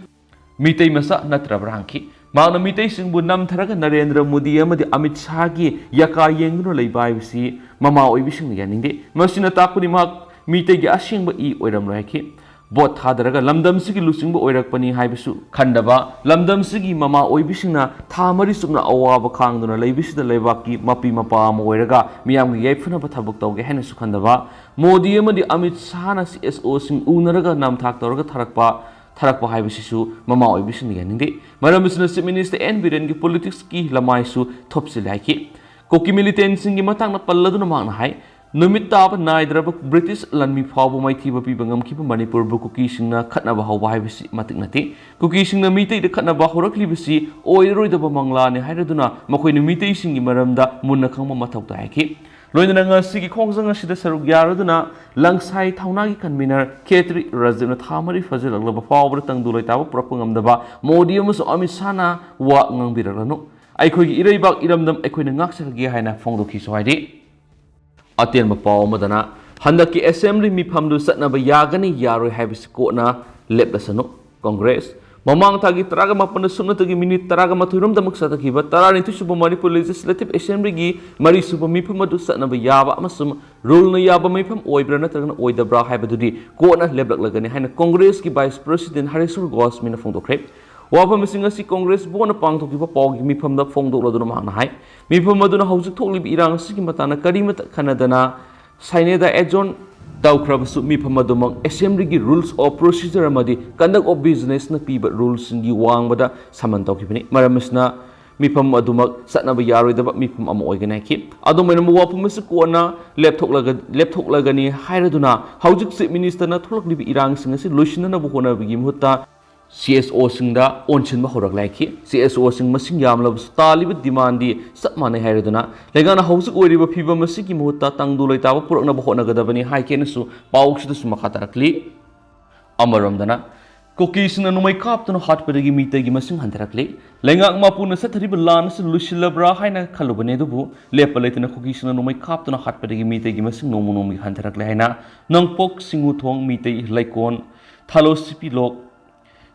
ꯃꯤꯇꯩ ꯃꯆꯥ ꯅꯠꯇ꯭ꯔꯕ꯭ꯔꯥ ꯍꯪꯈꯤ꯫ ꯃꯍꯥꯛꯅ ꯃꯤꯇꯩꯁꯤꯡꯕꯨ ꯅꯝꯊꯔꯒ ꯅꯔꯦꯟꯗ꯭ꯔ ꯃꯣꯗꯤ ꯑꯃꯗꯤ ꯑꯃꯤꯠ ꯁꯥꯍꯒꯤ ꯌꯥꯀꯥ ꯌꯦꯡꯗꯨꯅ ꯂꯩꯕ ꯍꯥꯏꯕꯁꯤ ꯃꯃꯥ ꯑꯣꯏꯕꯤꯁꯤꯡꯅ ꯌꯥꯅꯤꯡꯗꯦ꯫ ꯃꯁꯤꯅ ꯇꯥꯛꯄꯗꯤ ꯃꯍꯥꯛ ꯃꯤꯇꯩꯒꯤ ꯑꯁꯦꯡꯕ ꯏ ꯑꯣꯏꯔꯝꯂꯣꯏ ꯍꯥꯏꯈꯤ꯫ ꯚꯣꯠ ꯊꯥꯗꯔꯒ ꯂꯝꯗꯝꯁꯤꯒꯤ ꯂꯨꯆꯤꯡꯕ ꯑꯣꯏꯔꯛꯄꯅꯤ ꯍꯥꯏꯕꯁꯨ ꯈꯟꯗꯕ, ꯂꯝꯗꯝꯁꯤꯒꯤ ꯃꯃꯥ ꯑꯣꯏꯕꯤꯁꯤꯡꯅ ꯊꯥ ꯃꯔꯤ ꯆꯨꯞꯅ ꯑꯋꯥꯕ ꯈꯥꯡꯗꯨꯅ ꯂꯩꯕꯁꯤꯗ ꯂꯩꯕꯥꯛꯀꯤ ꯃꯄꯤ ꯃꯄꯥ ꯑꯃ ꯑꯣꯏꯔꯒ ꯃꯤꯌꯥꯝꯒꯤ ꯌꯥꯏꯐꯅꯕ ꯊꯕꯛ ꯇꯧꯒꯦ ꯍꯥꯏꯅꯁꯨ ꯈꯟꯗꯕ, ꯃꯣꯗꯤ ꯑꯃꯗꯤ ꯑꯃꯤꯠ ꯁꯥꯍꯅ ꯁꯤ ꯑꯦꯁ ꯑꯣꯁꯤꯡ ꯎꯅꯔꯒ ꯅꯝꯊꯥꯛ ꯇꯧꯔꯒ ꯊꯥꯔꯛꯄ ꯊꯥꯔꯛꯄ ꯍꯥꯏꯕꯁꯤꯁꯨ ꯃꯃꯥ ꯑꯣꯏꯕꯤꯁꯤꯡꯅ ꯌꯥꯅꯤꯡꯗꯦ꯫ ꯃꯔꯝ ꯑꯁꯤꯅ ꯆꯤꯐ ꯃꯤꯅꯤꯁꯇꯔ ꯑꯦꯟ ꯕꯤꯔꯦꯟꯒꯤ ꯄꯣꯂꯤꯇꯤꯛꯁꯀꯤ ꯂꯃꯥꯏꯁꯨ ꯊꯨꯞꯆꯤꯜꯂꯦ ꯍꯥꯏꯈꯤ꯫ ꯀꯨꯀꯤ ꯃꯤꯂꯤꯇꯦꯟꯁꯤꯡꯒꯤ ꯃꯇꯥꯡꯗ ꯄꯜꯂꯗꯨꯅ ꯃꯍꯥꯛꯅ ꯍꯥꯏ, ꯅꯨꯃꯤꯠ ꯇꯥꯕ ꯅꯥꯏꯗ꯭ꯔꯕ ꯕ꯭ꯔꯤꯇꯤꯁ ꯂꯥꯟꯃꯤ ꯐꯥꯎꯕ ꯃꯥꯏꯊꯤꯕ ꯄꯤꯕ ꯉꯝꯈꯤꯕ ꯃꯅꯤꯄꯨꯔꯕꯨ ꯀꯨꯀꯤꯁꯤꯡꯅ ꯈꯠꯅꯕ ꯍꯧꯕ ꯍꯥꯏꯕꯁꯤ ꯃꯇꯤꯛ ꯅꯠꯇꯦ꯫ ꯀꯨꯀꯤꯁꯤꯡꯅ ꯃꯤꯇꯩꯗ ꯈꯠꯅꯕ ꯍꯧꯔꯛꯂꯤꯕꯁꯤ ꯑꯣꯏꯔꯔꯣꯏꯗꯕ ꯃꯪꯂꯥꯅꯤ ꯍꯥꯏꯔꯗꯨꯅ ꯃꯈꯣꯏꯅ ꯃꯤꯇꯩꯁꯤꯡꯒꯤ ꯃꯔꯝꯗ ꯃꯨꯟꯅ ꯈꯪꯕ ꯃꯊꯧ ꯇꯥꯏ ꯍꯥꯏꯈꯤ꯫ ꯂꯣꯏꯅꯅ ꯉꯁꯤꯒꯤ ꯈꯣꯡꯖꯪ ꯑꯁꯤꯗ ꯁꯔꯨꯛ ꯌꯥꯔꯗꯨꯅ ꯂꯪꯁꯥꯏ ꯊꯧꯅꯥꯒꯤ ꯀꯟꯚꯤꯅꯔ ꯈꯦꯇ꯭ꯔꯤ ꯔꯥꯖꯤꯕꯅ ꯊꯥ ꯃꯔꯤ ꯐꯥꯖꯤꯜꯂꯛꯂꯕ ꯐꯥꯎꯕꯗ ꯇꯪꯗꯨ ꯂꯩꯇꯥꯕ ꯄꯨꯔꯛꯄ ꯉꯝꯗꯕ ꯃꯣꯗꯤ ꯑꯃꯁꯨꯡ ꯑꯃꯤꯠ ꯁꯥꯍꯅ ꯋꯥ ꯉꯥꯡꯕꯤꯔꯛꯂꯅꯨ꯫ ꯑꯩꯈꯣꯏꯒꯤ ꯏꯔꯩꯕꯥꯛ ꯏꯔꯝꯗꯝ ꯑꯩꯈꯣꯏꯅ ꯉꯥꯛꯆꯔꯒꯦ ꯍꯥꯏꯅ ꯐꯣꯡꯗꯣꯛꯈꯤꯁꯨ ꯍꯥꯏꯔꯤ꯫ ꯑꯇꯦꯟꯕ ꯄꯥꯎ ꯑꯃꯗꯅ, ꯍꯟꯗꯛꯀꯤ ꯑꯦꯁꯦꯝꯕ꯭ꯂꯤ ꯃꯤꯐꯝꯗꯨ ꯆꯠꯅꯕ ꯌꯥꯒꯅꯤ ꯌꯥꯔꯣꯏ ꯍꯥꯏꯕꯁꯤ ꯀꯣꯟꯅ ꯂꯦꯞꯂꯁꯅꯨ꯫ ꯀꯣꯡꯒ꯭ꯔꯦꯁ, ꯃꯃꯥꯡ ꯊꯥꯒꯤ ꯇꯔꯥꯒ ꯃꯥꯄꯟꯗ ꯁꯨꯞꯅꯇꯒꯤ ꯃꯤꯅꯤꯠ ꯇꯔꯥꯒ ꯃꯥꯊꯣꯏꯔꯣꯝꯗꯃꯛ ꯆꯠꯊꯈꯤꯕ ꯇꯔꯥꯅꯤꯊꯣꯏ ꯁꯨꯕ ꯃꯅꯤꯄꯨꯔ ꯂꯦꯖꯤꯁꯂꯦꯇꯤꯚ ꯑꯦꯁꯦꯝꯕ꯭ꯂꯤꯒꯤ ꯃꯔꯤ ꯁꯨꯕ ꯃꯤꯐꯝ ꯑꯗꯨ ꯆꯠꯅꯕ ꯌꯥꯕ ꯑꯃꯁꯨꯡ ꯔꯨꯜꯅ ꯌꯥꯕ ꯃꯤꯐꯝ ꯑꯣꯏꯕ꯭ꯔꯥ ꯅꯠꯇ꯭ꯔꯒꯅ ꯑꯣꯏꯗꯕ꯭ꯔꯥ ꯍꯥꯏꯕꯗꯨꯗꯤ ꯀꯣꯟꯅ ꯂꯦꯞꯂꯛꯂꯒꯅꯤ ꯍꯥꯏꯅ ꯀꯣꯡꯒ꯭ꯔꯦꯁꯀꯤ ꯚꯥꯏꯁ ꯄ꯭ꯔꯦꯁꯤꯗꯦꯟꯠ ꯍꯔꯦꯁ꯭ꯋꯔ ꯒꯣꯁꯃꯤꯅ ꯐꯣꯡꯗꯣꯛꯈ꯭ꯔꯦ꯫ ꯋꯥꯐꯝꯁꯤꯡ ꯑꯁꯤ ꯀꯣꯡꯒ꯭ꯔꯦꯁ ꯕꯣꯔꯗꯅ ꯄꯥꯡꯊꯣꯛꯈꯤꯕ ꯄꯥꯎꯒꯤ ꯃꯤꯐꯝꯗ ꯐꯣꯡꯗꯣꯛꯂꯗꯨꯅ ꯃꯍꯥꯛꯅ ꯍꯥꯏ, ꯃꯤꯐꯝ ꯑꯗꯨꯅ ꯍꯧꯖꯤꯛ ꯊꯣꯛꯂꯤꯕ ꯏꯔꯥꯡ ꯑꯁꯤꯒꯤ ꯃꯇꯥꯡꯗ ꯀꯔꯤꯃꯠꯇ ꯈꯟꯅꯗꯅ ꯁꯥꯏꯅꯦꯗ ꯑꯦꯖꯣꯟ ꯇꯧꯈ꯭ꯔꯕꯁꯨ ꯃꯤꯐꯝ ꯑꯗꯨꯃꯛ ꯑꯦꯁꯦꯝꯕ꯭ꯂꯤꯒꯤ Rules of Procedure ꯑꯃꯗꯤ Conduct of Businessꯅ ꯄꯤꯕ ꯔꯨꯜꯁꯤꯡꯒꯤ ꯋꯥꯡꯃꯗ ꯁꯃꯟ ꯇꯧꯈꯤꯕꯅꯤ꯫ ꯃꯔꯝ ꯑꯁꯤꯅ ꯃꯤꯐꯝ ꯑꯗꯨꯃꯛ ꯆꯠꯅꯕ ꯌꯥꯔꯣꯏꯗꯕ ꯃꯤꯐꯝ ꯑꯃ ꯑꯣꯏꯒꯅꯤ ꯍꯥꯏꯈꯤ꯫ ꯑꯗꯨꯝ ꯑꯣꯏꯅꯃꯛ ꯋꯥꯐꯝ ꯑꯁꯤ ꯀꯣꯟꯅ ꯂꯦꯞꯊꯣꯛꯂꯒ-, ꯂꯦꯞꯊꯣꯛꯂꯒꯅꯤ ꯍꯥꯏꯔꯗꯨꯅ ꯍꯧꯖꯤꯛ ꯆꯤꯐ ꯃꯤꯅꯤꯁꯇꯔꯅ ꯊꯣꯛꯂꯛꯂꯤꯕ ꯏꯔꯥꯡꯁꯤꯡ ꯑꯁꯤ ꯂꯣꯏꯁꯤꯟꯅꯅꯕ ꯍꯣꯠꯅꯕꯒꯤ ꯃꯍꯨꯠꯇ ꯁꯤ ꯑꯦꯁ ꯑꯣꯁꯤꯡꯗ ꯑꯣꯟꯁꯤꯟꯕ ꯍꯧꯔꯛꯂꯦ ꯍꯥꯏꯈꯤ꯫ ꯁꯤ ꯑꯦꯁ ꯑꯣꯁꯤꯡ ꯃꯁꯤꯡ ꯌꯥꯝꯂꯕꯁꯨ ꯇꯥꯜꯂꯤꯕ ꯗꯤꯃꯥꯟꯗꯤ ꯆꯞ ꯃꯥꯟꯅꯩ ꯍꯥꯏꯔꯗꯨꯅ ꯂꯩꯉꯥꯛꯅ ꯍꯧꯖꯤꯛ ꯑꯣꯏꯔꯤꯕ ꯐꯤꯕꯝ ꯑꯁꯤꯒꯤ ꯃꯍꯨꯠꯇ ꯇꯪꯗꯨ ꯂꯩꯇꯥꯕ ꯄꯨꯔꯛꯅꯕ ꯍꯣꯠꯅꯒꯗꯕꯅꯤ ꯍꯥꯏꯈꯤ ꯍꯥꯏꯅꯁꯨ ꯄꯥꯎꯁꯤꯗꯁꯨ ꯃꯈꯥ ꯇꯥꯔꯛꯂꯤ꯫ ꯑꯃꯔꯣꯝꯗꯅ ꯀꯨꯀꯤꯁꯤꯡꯅ ꯅꯣꯡꯃꯩ ꯀꯥꯞꯇꯨꯅ ꯍꯥꯠꯄꯗꯒꯤ ꯃꯤꯇꯩꯒꯤ ꯃꯁꯤꯡ ꯍꯟꯊꯔꯛꯂꯤ꯫ ꯂꯩꯉꯥꯛ ꯃꯄꯨꯅ ꯆꯠꯊꯔꯤꯕ ꯂꯥꯟ ꯑꯁꯤ ꯂꯣꯏꯁꯤꯜꯂꯕ꯭ꯔꯥ ꯍꯥꯏꯅ ꯈꯜꯂꯨꯕꯅꯤ, ꯑꯗꯨꯕꯨ ꯂꯦꯞꯄ ꯂꯩꯇꯅ ꯀꯨꯀꯤꯁꯤꯡꯅ ꯅꯣꯡꯃꯩ ꯀꯥꯞꯇꯨꯅ ꯍꯥꯠꯄꯗꯒꯤ ꯃꯤꯇꯩꯒꯤ ꯃꯁꯤꯡ ꯅꯣꯡꯃ ꯅꯣꯡꯃꯒꯤ ꯍꯟꯊꯔꯛꯂꯦ ꯍꯥꯏꯅ ꯅꯣꯡꯄꯣꯛ ꯁꯤꯡꯉꯨꯊꯣꯡ ꯃꯤꯇꯩ ꯂꯩꯀꯣꯜ, ꯊꯥꯂꯣ ꯁꯤꯄꯤꯂꯣꯛ,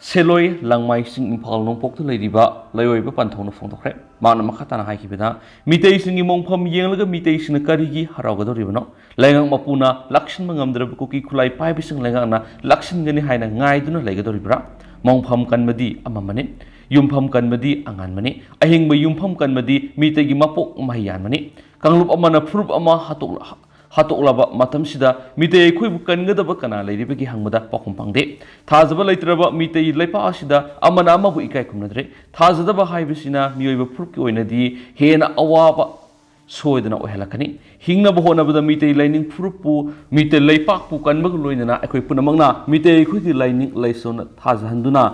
ꯁꯦꯂꯣꯏ ꯂꯪꯃꯥꯏꯁꯤꯡ ꯏꯝꯐꯥꯜ ꯅꯣꯡꯄꯣꯛꯇ ꯂꯩꯔꯤꯕ ꯂꯩꯑꯣꯏꯕ ꯄꯟꯊꯧꯅ ꯐꯣꯡꯗꯣꯛꯈ꯭ꯔꯦ꯫ ꯃꯍꯥꯛꯅ ꯃꯈꯥ ꯇꯥꯅ ꯍꯥꯏꯈꯤꯕꯗ, ꯃꯤꯇꯩꯁꯤꯡꯒꯤ ꯃꯣꯡꯐꯝ ꯌꯦꯡꯂꯒ ꯃꯤꯇꯩꯁꯤꯡꯅ ꯀꯔꯤꯒꯤ ꯍꯔꯥꯎꯒꯗꯧꯔꯤꯕꯅꯣ? ꯂꯩꯉꯥꯛ ꯃꯄꯨꯅ ꯂꯥꯛꯁꯤꯟꯕ ꯉꯝꯗ꯭ꯔꯕ ꯀꯨꯀꯤ ꯈꯨꯠꯂꯥꯏ ꯄꯥꯏꯕꯁꯤꯡ ꯂꯩꯉꯥꯛꯅ ꯂꯥꯛꯁꯤꯟꯒꯅꯤ ꯍꯥꯏꯅ ꯉꯥꯏꯗꯨꯅ ꯂꯩꯒꯗꯧꯔꯤꯕ꯭ꯔꯥ? ꯃꯣꯡꯐꯝ ꯀꯟꯕꯗꯤ ꯑꯃꯝꯕꯅꯤ, ꯌꯨꯝꯐꯝ ꯀꯟꯕꯗꯤ ꯑꯉꯥꯟꯕꯅꯤ, ꯑꯍꯤꯡꯕ ꯌꯨꯝꯐꯝ ꯀꯟꯕꯗꯤ ꯃꯤꯇꯩꯒꯤ ꯃꯄꯣꯛ ꯃꯍꯩ ꯌꯥꯟꯕꯅꯤ꯫ ꯀꯥꯡꯂꯨꯞ ꯑꯃꯅ ꯐꯨꯔꯨꯞ ꯑꯃ ꯍꯥꯠꯇꯣꯛꯂ-, ꯍꯥꯠꯇꯣꯛꯂꯕ ꯃꯇꯝꯁꯤꯗ ꯃꯤꯇꯩ ꯑꯩꯈꯣꯏꯕꯨ ꯀꯟꯒꯗꯕ ꯀꯅꯥ ꯂꯩꯔꯤꯕꯒꯦ ꯍꯪꯕꯗ ꯄꯥꯎꯈꯨꯝ ꯐꯪꯗꯦ꯫ ꯊꯥꯖꯕ ꯂꯩꯇ꯭ꯔꯕ ꯃꯤꯇꯩ ꯂꯩꯄꯥꯛ ꯑꯁꯤꯗ ꯑꯃꯅ ꯑꯃꯕꯨ ꯏꯀꯥꯏ ꯈꯨꯝꯅꯗ꯭ꯔꯦ꯫ ꯊꯥꯖꯗꯕ ꯍꯥꯏꯕꯁꯤꯅ ꯃꯤꯑꯣꯏꯕ ꯐꯨꯔꯨꯞꯀꯤ ꯑꯣꯏꯅꯗꯤ ꯍꯦꯟꯅ ꯑꯋꯥꯕ ꯁꯣꯏꯗꯅ ꯑꯣꯏꯍꯜꯂꯛꯀꯅꯤ꯫ ꯍꯤꯡꯅꯕ ꯍꯣꯠꯅꯕꯗ ꯃꯤꯇꯩ ꯂꯥꯏꯅꯤꯡ ꯐꯨꯔꯨꯞꯄꯨ, ꯃꯤꯇꯩ ꯂꯩꯄꯥꯛꯄꯨ ꯀꯟꯕꯒ ꯂꯣꯏꯅꯅ ꯑꯩꯈꯣꯏ ꯄꯨꯝꯅꯃꯛꯅ ꯃꯤꯇꯩ ꯑꯩꯈꯣꯏꯒꯤ ꯂꯥꯏꯅꯤꯡ ꯂꯥꯏꯁꯣꯟ ꯊꯥꯖꯍꯟꯗꯨꯅ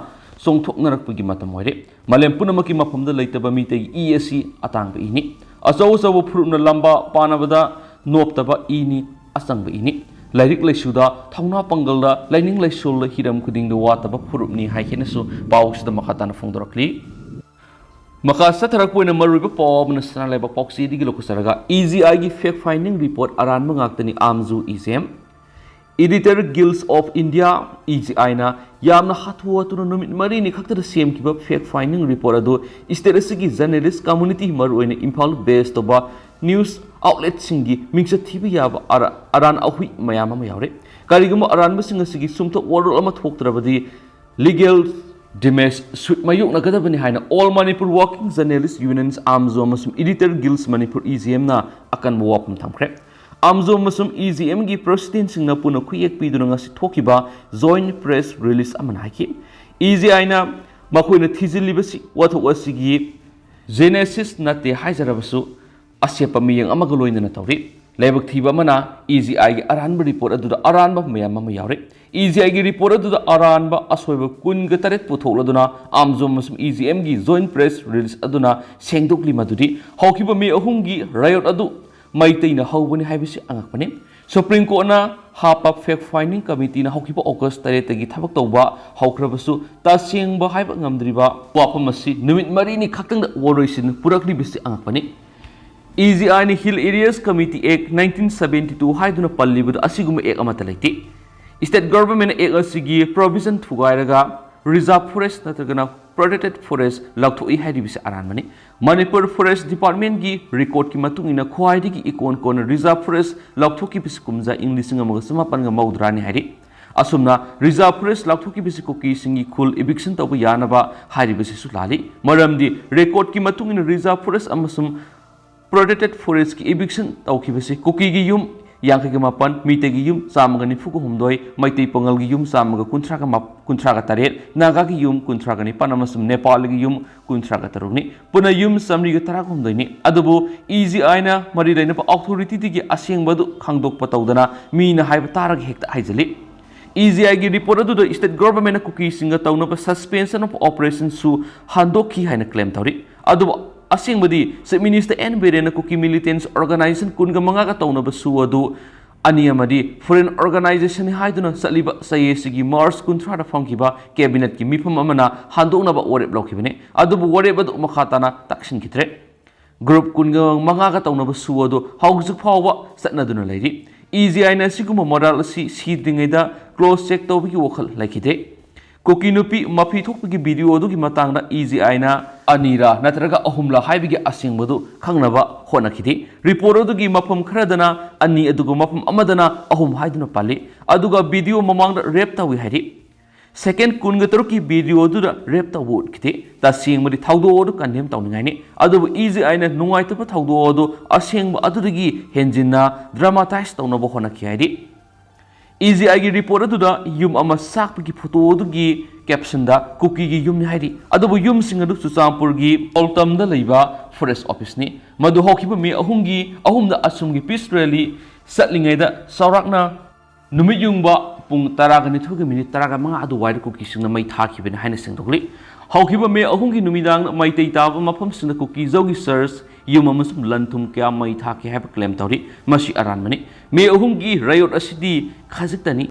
ꯆꯣꯡꯊꯣꯛꯅꯔꯛꯄꯒꯤ ꯃꯇꯝ ꯑꯣꯏꯔꯦ꯫ ꯃꯥꯂꯦꯝ ꯄꯨꯝꯅꯃꯛꯀꯤ ꯃꯐꯝꯗ ꯂꯩꯇꯕ ꯃꯤꯇꯩꯒꯤ ꯏ ꯑꯁꯤ ꯑꯇꯥꯡꯕ ꯏꯅꯤ꯫ ꯑꯆꯧ ꯑꯆꯧꯕ ꯐꯨꯔꯨꯞꯅ ꯂꯝꯕꯥ ꯄꯥꯅꯕꯗ ꯅꯣꯞꯇꯕ ꯏꯅꯤ, ꯑꯆꯪꯕ ꯏꯅꯤ꯫ ꯂꯥꯏꯔꯤꯛ ꯂꯥꯏꯁꯨꯗ, ꯊꯧꯅꯥ ꯄꯥꯡꯒꯜꯗ, ꯂꯥꯏꯅꯤꯡ ꯂꯥꯏꯁꯣꯜꯗ ꯍꯤꯔꯝ ꯈꯨꯗꯤꯡꯗ ꯋꯥꯠꯇꯕ ꯐꯨꯔꯨꯞꯅꯤ ꯍꯥꯏꯅꯁꯨ ꯄꯥꯎꯁꯤꯗ ꯃꯈꯥ ꯇꯥꯅ ꯐꯣꯡꯗꯣꯔꯛꯂꯤ꯫ ꯃꯈꯥ ꯆꯠꯊꯔꯛꯄ ꯑꯣꯏꯅ ꯃꯔꯨꯑꯣꯏꯕ ꯄꯥꯎ ꯑꯃꯅ ꯁꯅꯥ ꯂꯩꯕꯥꯛ ꯄꯥꯎꯆꯦꯗꯒꯤ ꯂꯧꯈꯠꯆꯔꯒ, ꯏ ꯖꯤ ꯑꯥꯏꯒꯤ fact finding report ꯑꯔꯥꯟꯕ ꯉꯥꯛꯇꯅꯤ, ꯑꯥꯝꯖꯨ E G M. Editor Guild of India, E G ꯑꯥꯏꯅ ꯌꯥꯝꯅ ꯍꯥꯊꯨ ꯍꯥꯊꯨꯅ ꯅꯨꯃꯤꯠ ꯃꯔꯤꯅꯤ ꯈꯛꯇꯗ ꯁꯦꯝꯈꯤꯕ fact finding report ꯑꯗꯨ state ꯑꯁꯤꯒꯤ journalist community, ꯃꯔꯨꯑꯣꯏꯅ ꯏꯝꯐꯥꯜ base ꯇꯧꯕ news outletꯁꯤꯡꯒꯤ ꯃꯤꯡꯆꯠ ꯊꯤꯕ ꯌꯥꯕ ꯑꯔꯥ-, ꯑꯔꯥꯟ ꯑꯍꯨꯏ ꯃꯌꯥꯝ ꯑꯃ ꯌꯥꯎꯔꯦ꯫ ꯀꯔꯤꯒꯨꯝꯕ ꯑꯔꯥꯟꯕꯁꯤꯡ ꯑꯁꯤꯒꯤ ꯆꯨꯝꯊꯣꯛ ꯋꯥꯔꯣꯜ ꯑꯃ ꯊꯣꯛꯇ꯭ꯔꯕꯗꯤ legal damage suit ꯃꯥꯌꯣꯛꯅꯒꯗꯕꯅꯤ ꯍꯥꯏꯅ All Manipur Working Journalist Unions, ꯑꯥꯝꯖꯨ ꯑꯃꯁꯨꯡ Editor Guilds Manipur, E G ꯑꯦꯝꯅ ꯑꯀꯟꯕ ꯋꯥꯐꯝ ꯊꯝꯈ꯭ꯔꯦ꯫ ꯑꯥꯝꯖꯨ ꯑꯃꯁꯨꯡ ꯏ ꯖꯤ ꯑꯦꯝꯒꯤ presidentꯁꯤꯡꯅ ꯄꯨꯟꯅ ꯈꯨꯌꯦꯛ ꯄꯤꯗꯨꯅ ꯉꯁꯤ ꯊꯣꯛꯈꯤꯕ joint press release ꯑꯃꯅ ꯍꯥꯏꯈꯤ, ꯏ ꯖꯤ ꯑꯥꯏꯅ ꯃꯈꯣꯏꯅ ꯊꯤꯖꯤꯜꯂꯤꯕꯁꯤ ꯋꯥꯊꯣꯛ ꯑꯁꯤꯒꯤ genesis ꯅꯠꯇꯦ ꯍꯥꯏꯖꯔꯕꯁꯨ, ꯑꯁꯦꯞꯄ ꯃꯤꯠꯌꯦꯡ ꯑꯃꯒ ꯂꯣꯏꯅꯅ ꯇꯧꯔꯤ꯫ ꯂꯥꯏꯕꯛ ꯊꯤꯕ ꯑꯃꯅ, ꯏ ꯖꯤ ꯑꯥꯏꯒꯤ ꯑꯔꯥꯟꯕ report ꯑꯗꯨꯗ ꯑꯔꯥꯟꯕ ꯃꯌꯥꯝ ꯑꯃ ꯌꯥꯎꯔꯤ꯫ ꯏ ꯖꯤ ꯑꯥꯏꯒꯤ report ꯑꯗꯨꯗ ꯑꯔꯥꯟꯕ ꯑꯁꯣꯏꯕ ꯀꯨꯟꯒ ꯇꯔꯦꯠ ꯄꯨꯊꯣꯛꯂꯗꯨꯅ ꯑꯥꯝꯖꯨ ꯑꯃꯁꯨꯡ ꯏ ꯖꯤ ꯑꯦꯝꯒꯤ joint press release ꯑꯗꯨꯅ ꯁꯦꯡꯗꯣꯛꯂꯤ꯫ ꯃꯗꯨꯗꯤ ꯍꯧꯈꯤꯕ ꯃꯦ ꯑꯍꯨꯝꯒꯤ riot ꯑꯗꯨ ꯃꯩꯇꯩꯅ ꯍꯧꯕꯅꯤ ꯍꯥꯏꯕꯁꯤ ꯑꯉꯛꯄꯅꯤ꯫ Supreme Courtꯅ ꯍꯥꯞꯄ fact finding committeeꯅ ꯍꯧꯈꯤꯕ August ꯇꯔꯦꯠꯇꯒꯤ ꯊꯕꯛ ꯇꯧꯕ ꯍꯧꯈ꯭ꯔꯕꯁꯨ, ꯇꯁꯦꯡꯕ ꯍꯥꯏꯕ ꯉꯝꯗ꯭ꯔꯤꯕ ꯋꯥꯐꯝ ꯑꯁꯤ ꯅꯨꯃꯤꯠ ꯃꯔꯤꯅꯤ ꯈꯛꯇꯪꯗ ꯋꯥꯔꯣꯏꯁꯤꯟ ꯄꯨꯔꯛꯂꯤꯕꯁꯤ ꯑꯉꯛꯄꯅꯤ꯫ ꯏ ꯖꯤ ꯑꯥꯏꯅ Hill Areas Committee Act nineteen seventy two ꯍꯥꯏꯗꯨꯅ ꯄꯜꯂꯤꯕꯗꯨ ꯑꯁꯤꯒꯨꯝꯕ act ꯑꯃꯠꯇ ꯂꯩꯇꯦ꯫ State government act ꯑꯁꯤꯒꯤ provision ꯊꯨꯒꯥꯏꯔꯒ reserve forest ꯅꯠꯇ꯭ꯔꯒꯅ ꯄ꯭ꯔꯣꯇꯦꯛꯇꯦꯗ ꯐꯣꯔꯦꯁ ꯂꯥꯎꯊꯣꯛꯏ ꯍꯥꯏꯔꯤꯕꯁꯤ ꯑꯔꯥꯟꯕꯅꯤ꯫ ꯃꯅꯤꯄꯨꯔ ꯐꯣꯔꯦꯁ꯭ꯠ ꯗꯤꯄꯥꯔꯠꯃꯦꯟꯠꯀꯤ ꯔꯦꯀꯣꯔꯗꯀꯤ ꯃꯇꯨꯡ ꯏꯟꯅ ꯈ꯭ꯋꯥꯏꯗꯒꯤ ꯏꯀꯣꯟ ꯀꯣꯟꯅ ꯔꯤꯖꯥꯔꯚ ꯐꯣꯔꯦꯁ꯭ꯠ ꯂꯥꯎꯊꯣꯛꯈꯤꯕꯁꯤ ꯀꯨꯝꯖꯥ ꯏꯪ ꯂꯤꯁꯤꯡ ꯑꯃꯒ ꯆꯃꯥꯄꯟꯒ ꯃꯧꯗ꯭ꯔꯥꯅꯤ ꯍꯥꯏꯔꯤ꯫ ꯑꯁꯨꯝꯅ ꯔꯤꯖꯥꯔꯚ ꯐꯣꯔꯦꯁ꯭ꯠ ꯂꯥꯎꯊꯣꯛꯈꯤꯕꯁꯤ ꯀꯨꯀꯤꯁꯤꯡꯒꯤ ꯈꯨꯜ ꯏꯚꯤꯛꯁꯟ ꯇꯧꯕ ꯌꯥꯅꯕ ꯍꯥꯏꯔꯤꯕꯁꯤꯁꯨ ꯂꯥꯜꯂꯤ꯫ ꯃꯔꯝꯗꯤ ꯔꯦꯀꯣꯔꯗꯀꯤ ꯃꯇꯨꯡ ꯏꯟꯅ ꯔꯤꯖꯥꯔꯚ ꯐꯣꯔꯦꯁ꯭ꯠ ꯑꯃꯁꯨꯡ ꯄ꯭ꯔꯣꯇꯦꯛꯇꯦꯗ ꯐꯣꯔꯦꯁ꯭ꯠꯀꯤ ꯏꯚꯤꯛꯁꯟ ꯇꯧꯈꯤꯕꯁꯤ ꯀꯨꯀꯤꯒꯤ ꯌꯨꯝ ꯌꯥꯡꯈꯩꯒ ꯃꯥꯄꯟ, ꯃꯤꯇꯩꯒꯤ ꯌꯨꯝ ꯆꯥꯝꯃꯒ ꯅꯤꯐꯨꯒ ꯍꯨꯝꯗꯣꯏ, ꯃꯩꯇꯩ ꯄꯥꯉꯜꯒꯤ ꯌꯨꯝ ꯆꯥꯝꯃꯒ ꯀꯨꯟꯊ꯭ꯔꯥꯒ ꯃꯥ-, ꯀꯨꯟꯊ꯭ꯔꯥꯒ ꯇꯔꯦꯠ, ꯅꯥꯒꯥꯒꯤ ꯌꯨꯝ ꯀꯨꯟꯊ꯭ꯔꯥꯒ ꯅꯤꯄꯥꯟ ꯑꯃꯁꯨꯡ ꯅꯦꯄꯥꯜꯒꯤ ꯌꯨꯝ ꯀꯨꯟꯊ꯭ꯔꯥꯒ ꯇꯔꯨꯛꯅꯤ꯫ ꯄꯨꯟꯅ ꯌꯨꯝ ꯆꯥꯃꯔꯤꯒ ꯇꯔꯥꯍꯨꯝꯗꯣꯏꯅꯤ꯫ ꯑꯗꯨꯕꯨ ꯏ ꯖꯤ ꯑꯥꯏꯅ ꯃꯔꯤ ꯂꯩꯅꯕ ꯑꯣꯊꯣꯔꯤꯇꯤꯗꯒꯤ ꯑꯁꯦꯡꯕ ꯑꯗꯨ ꯈꯪꯗꯣꯛꯄ ꯇꯧꯗꯅ ꯃꯤꯅ ꯍꯥꯏꯕ ꯇꯥꯔꯒ ꯍꯦꯛꯇ ꯍꯥꯏꯖꯜꯂꯤ꯫ ꯏ ꯖꯤ ꯑꯥꯏꯒꯤ ꯔꯤꯄꯣꯔꯠ ꯑꯗꯨꯗ ꯁ꯭ꯇꯦꯠ ꯒꯣꯚꯔꯟꯃꯦꯟꯠꯅ ꯀꯨꯀꯤꯁꯤꯡꯒ ꯇꯧꯅꯕ ꯁꯁꯄꯦꯟꯁꯟ ꯑꯣꯐ ꯑꯣꯄꯔꯦꯁꯟꯁꯨ ꯍꯟꯗꯣꯛꯈꯤ ꯍꯥꯏꯅ ꯀ꯭ꯂꯦꯝ ꯇꯧꯔꯤ꯫ ꯑꯗꯨꯕꯨ ꯑꯁꯦꯡꯕꯗꯤ ꯆꯤꯐ ꯃꯤꯅꯤꯁꯇꯔ ꯑꯦꯟ ꯕꯤꯔꯦꯟꯅ ꯀꯨꯀꯤ ꯃꯤꯂꯤꯇꯦꯟꯠꯁ ꯑꯣꯔꯒꯅꯥꯏꯖꯦꯁꯟ ꯀꯨꯟꯒ ꯃꯉꯥꯒ ꯇꯧꯅꯕ ꯁꯨ ꯑꯗꯨ ꯑꯅꯤ ꯑꯃꯗꯤ ꯐꯣꯔꯦꯟ ꯑꯣꯔꯒꯅꯥꯏꯖꯦꯁꯟꯅꯤ ꯍꯥꯏꯗꯨꯅ ꯆꯠꯂꯤꯕ ꯆꯌꯦꯠꯁꯤꯒꯤ ꯃꯥꯔꯆ ꯀꯨꯟꯊ꯭ꯔꯥꯗ ꯐꯝꯈꯤꯕ ꯀꯦꯕꯤꯅꯦꯠꯀꯤ ꯃꯤꯐꯝ ꯑꯃꯅ ꯍꯟꯗꯣꯛꯅꯕ ꯋꯥꯔꯦꯞ ꯂꯧꯈꯤꯕꯅꯤ꯫ ꯑꯗꯨꯕꯨ ꯋꯥꯔꯦꯞ ꯑꯗꯨ ꯃꯈꯥ ꯇꯥꯅ ꯇꯥꯛꯁꯤꯟꯈꯤꯗ꯭ꯔꯦ꯫ ꯒ꯭ꯔꯨꯞ ꯀꯨꯟꯒ ꯃꯉꯥꯒ ꯇꯧꯅꯕ ꯁꯨ ꯑꯗꯨ ꯍꯧꯖꯤꯛ ꯐꯥꯎꯕ ꯆꯠꯅꯗꯨꯅ ꯂꯩꯔꯤ꯫ ꯏ ꯖꯤ ꯑꯥꯏꯅ ꯑꯁꯤꯒꯨꯝꯕ ꯃꯔꯥꯜ ꯑꯁꯤ ꯁꯤꯗ꯭ꯔꯤꯉꯩꯗ ꯀ꯭ꯔꯣꯁ ꯆꯦꯛ ꯇꯧꯕꯒꯤ ꯋꯥꯈꯜ ꯂꯩꯈꯤꯗꯦ꯫ ꯀꯨꯀꯤ ꯅꯨꯄꯤ ꯃꯐꯤ ꯊꯣꯛꯄꯒꯤ ꯚꯤꯗꯤꯑꯣ ꯑꯗꯨꯒꯤ ꯃꯇꯥꯡꯗ ꯏ ꯖꯤ ꯑꯥꯏꯅ ꯑꯅꯤꯔꯥ ꯅꯠꯇ꯭ꯔꯒ ꯑꯍꯨꯝꯂꯥ ꯍꯥꯏꯕꯒꯤ ꯑꯁꯦꯡꯕꯗꯨ ꯈꯪꯅꯕ ꯍꯣꯠꯅꯈꯤꯗꯦ꯫ ꯔꯤꯄꯣꯔꯠ ꯑꯗꯨꯒꯤ ꯃꯐꯝ ꯈꯔꯗꯅ ꯑꯅꯤ ꯑꯗꯨꯒ ꯃꯐꯝ ꯑꯃꯗꯅ ꯑꯍꯨꯝ ꯍꯥꯏꯗꯨꯅ ꯄꯜꯂꯤ꯫ ꯑꯗꯨꯒ ꯚꯤꯗꯤꯑꯣ ꯃꯃꯥꯡꯗ ꯔꯦꯞ ꯇꯧꯏ ꯍꯥꯏꯔꯤ꯫ ꯁꯦꯀꯦꯟ ꯀꯨꯟꯒ ꯇꯔꯨꯛꯀꯤ ꯚꯤꯗꯤꯑꯣ ꯑꯗꯨꯗ ꯔꯦꯞ ꯇꯧꯕ ꯎꯠꯈꯤꯗꯦ꯫ ꯇꯁꯦꯡꯕꯗꯤ ꯊꯧꯗꯣꯛ ꯑꯗꯨ ꯀꯟꯗꯦꯝ ꯇꯧꯅꯤꯡꯉꯥꯏꯅꯤ꯫ ꯑꯗꯨꯕꯨ ꯏ ꯖꯤ ꯑꯥꯏꯅ ꯅꯨꯡꯉꯥꯏꯇꯕ ꯊꯧꯗꯣꯛ ꯑꯗꯨ ꯑꯁꯦꯡꯕ ꯑꯗꯨꯗꯒꯤ ꯍꯦꯟꯖꯤꯟꯅ ꯗ꯭ꯔꯃꯥꯇꯥꯏꯖ ꯇꯧꯅꯕ ꯍꯣꯠꯅꯈꯤ ꯍꯥꯏꯔꯤ꯫ ꯏ ꯖꯤ ꯑꯥꯏꯒꯤ ꯔꯤꯄꯣꯔꯠ ꯑꯗꯨꯗ ꯌꯨꯝ ꯑꯃ ꯆꯥꯛꯄꯒꯤ ꯐꯣꯇꯣ ꯑꯗꯨꯒꯤ ꯀꯦꯞꯁꯟꯗ ꯀꯨꯀꯤꯒꯤ ꯌꯨꯝꯅꯤ ꯍꯥꯏꯔꯤ꯫ ꯑꯗꯨꯕꯨ ꯌꯨꯝꯁꯤꯡ ꯑꯗꯨ ꯆꯨꯔꯆꯥꯟꯄꯨꯔꯒꯤ ꯄꯣꯜꯇꯝꯗ ꯂꯩꯕ ꯐꯣꯔꯦꯁ꯭ꯠ ꯑꯣꯐꯤꯁꯅꯤ꯫ ꯃꯗꯨ ꯍꯧꯈꯤꯕ ꯃꯦ ꯑꯍꯨꯝꯒꯤ, ꯑꯍꯨꯝꯗ ꯑꯁꯣꯝꯒꯤ ꯄꯤꯁ ꯔꯦꯂꯤ ꯆꯠꯂꯤꯉꯩꯗ ꯆꯥꯎꯔꯥꯛꯅ ꯅꯨꯃꯤꯠ ꯌꯨꯡꯕ ꯄꯨꯡ ꯇꯔꯥꯒ ꯅꯤꯊꯣꯏꯒꯤ ꯃꯤꯅꯤꯠ ꯇꯔꯥꯒ ꯃꯉꯥ ꯑꯗꯨꯋꯥꯏꯗ ꯀꯨꯀꯤꯁꯤꯡꯅ ꯃꯩ ꯊꯥꯈꯤꯕꯅꯤ ꯍꯥꯏꯅ ꯁꯦꯡꯗꯣꯛꯂꯤ꯫ ꯍꯧꯈꯤꯕ ꯃꯦ ꯑꯍꯨꯝꯒꯤ ꯅꯨꯃꯤꯗꯥꯡꯗ ꯃꯩꯇꯩ ꯇꯥꯕ ꯃꯐꯝꯁꯤꯡꯗ ꯀꯨꯀꯤ ꯖꯧꯒꯤ ꯆꯔꯆ, ꯌꯨꯝ ꯑꯃꯁꯨꯡ ꯂꯟ ꯊꯨꯝ ꯀꯌꯥ ꯃꯩ ꯊꯥꯈꯤ ꯍꯥꯏꯕ ꯀ꯭ꯂꯦꯝ ꯇꯧꯔꯤ꯫ ꯃꯁꯤ ꯑꯔꯥꯟꯕꯅꯤ꯫ ꯃꯦ ꯑꯍꯨꯝꯒꯤ ꯔꯥꯏꯑꯣꯠ ꯑꯁꯤꯗꯤ ꯈꯖꯤꯛꯇꯅꯤ꯫